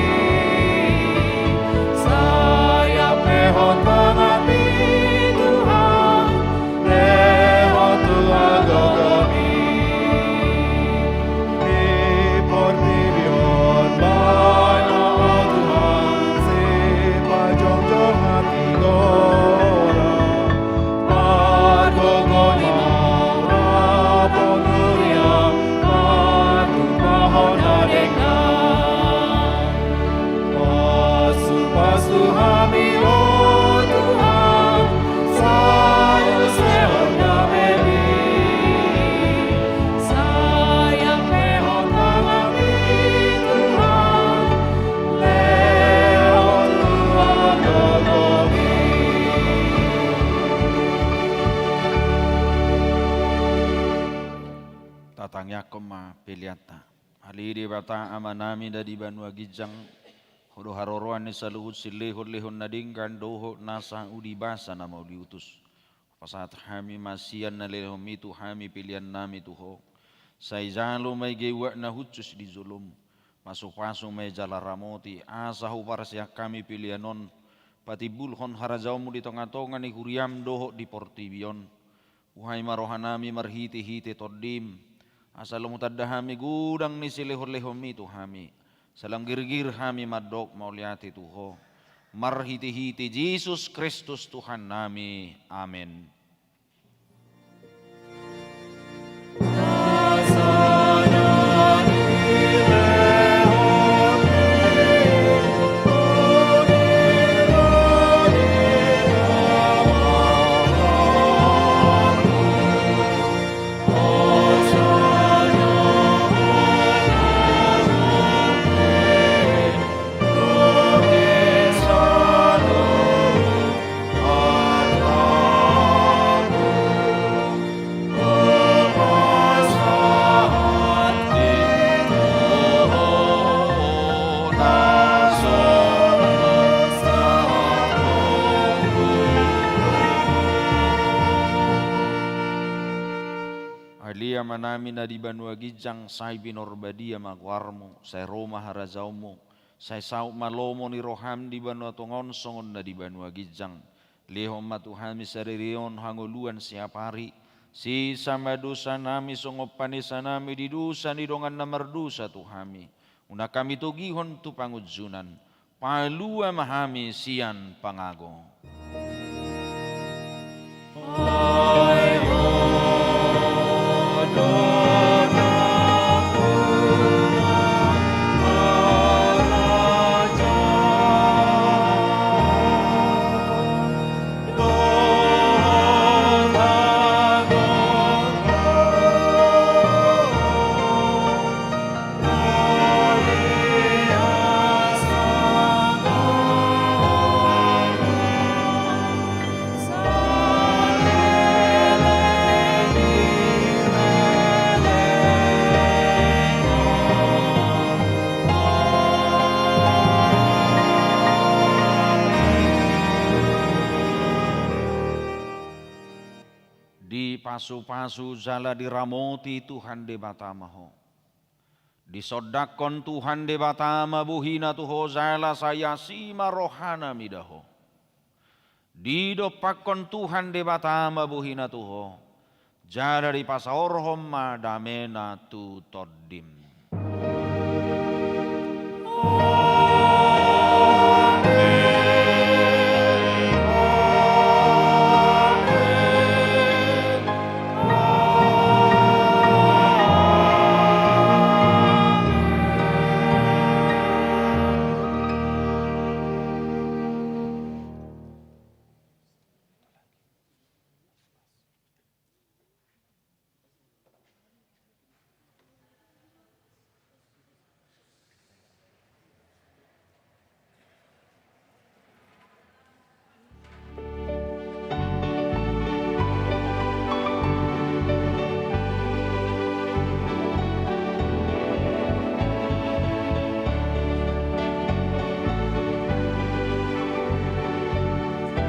sai ampehon tanganmi, Tuhan, lehon tu hagagaonmi. Di portibi on baen ma, o Tuhan, sipajongjong hatigoran, pargogo ni mauliate, partumpahon na denggan. Pasupasu hami, o Tuhan, sai usehon damemi, sai ampehon tanganmi, Tuhan, lehon tu hagagaonmi. Tatangiangkon ma peleanta. Ale Debata Amanami na di banua ginjang, Ho do haroroan ni saluhut silehonlehon na denggan dohot nasa uli basa na mauliutus. Pasahat hami ma sian na nilehonmi tu hami peleannami tu Ho. Sai jalo ma i geuak na hushus di jolom. Pasupasu ma i jala ramoti, asa huparsian hami pelean on patimbulhon harajaonmu di tongatonga ni huriam dohot di portibi on. Uhai ma rohanami marhitehite Tondim, asa lam hutanda hami godang ni silehonlehonmi tu hami, sai lam girgir hami mandok mauliate tu Ho. Marhitehite Jesus Kristus Tuhannami. Amen. Ale Amanami na di banua ginjang, sai pinarbadia ma goarmu, sai ro ma harajaonmu, sai saut ma lomo ni roham di banua tonga on songon na di banua ginjang. Lehon ma tu hami sadari on hangoluan siapari, sesa ma dosanami songon panesanami di dosa ni dongan na mardosa tu hami. Unang hami togihon tu pangunjunan, palua ma hami sian pangago. Dipasupasu jala diramoti Tuhan Debata ma ho. Disondangkon Tuhan Debata ma bohina tu ho jala sai asi ma rohana mida ho. Didompakkon Tuhan Debata ma bohina tu ho, jala dipasaorhon ma damena tu tondim.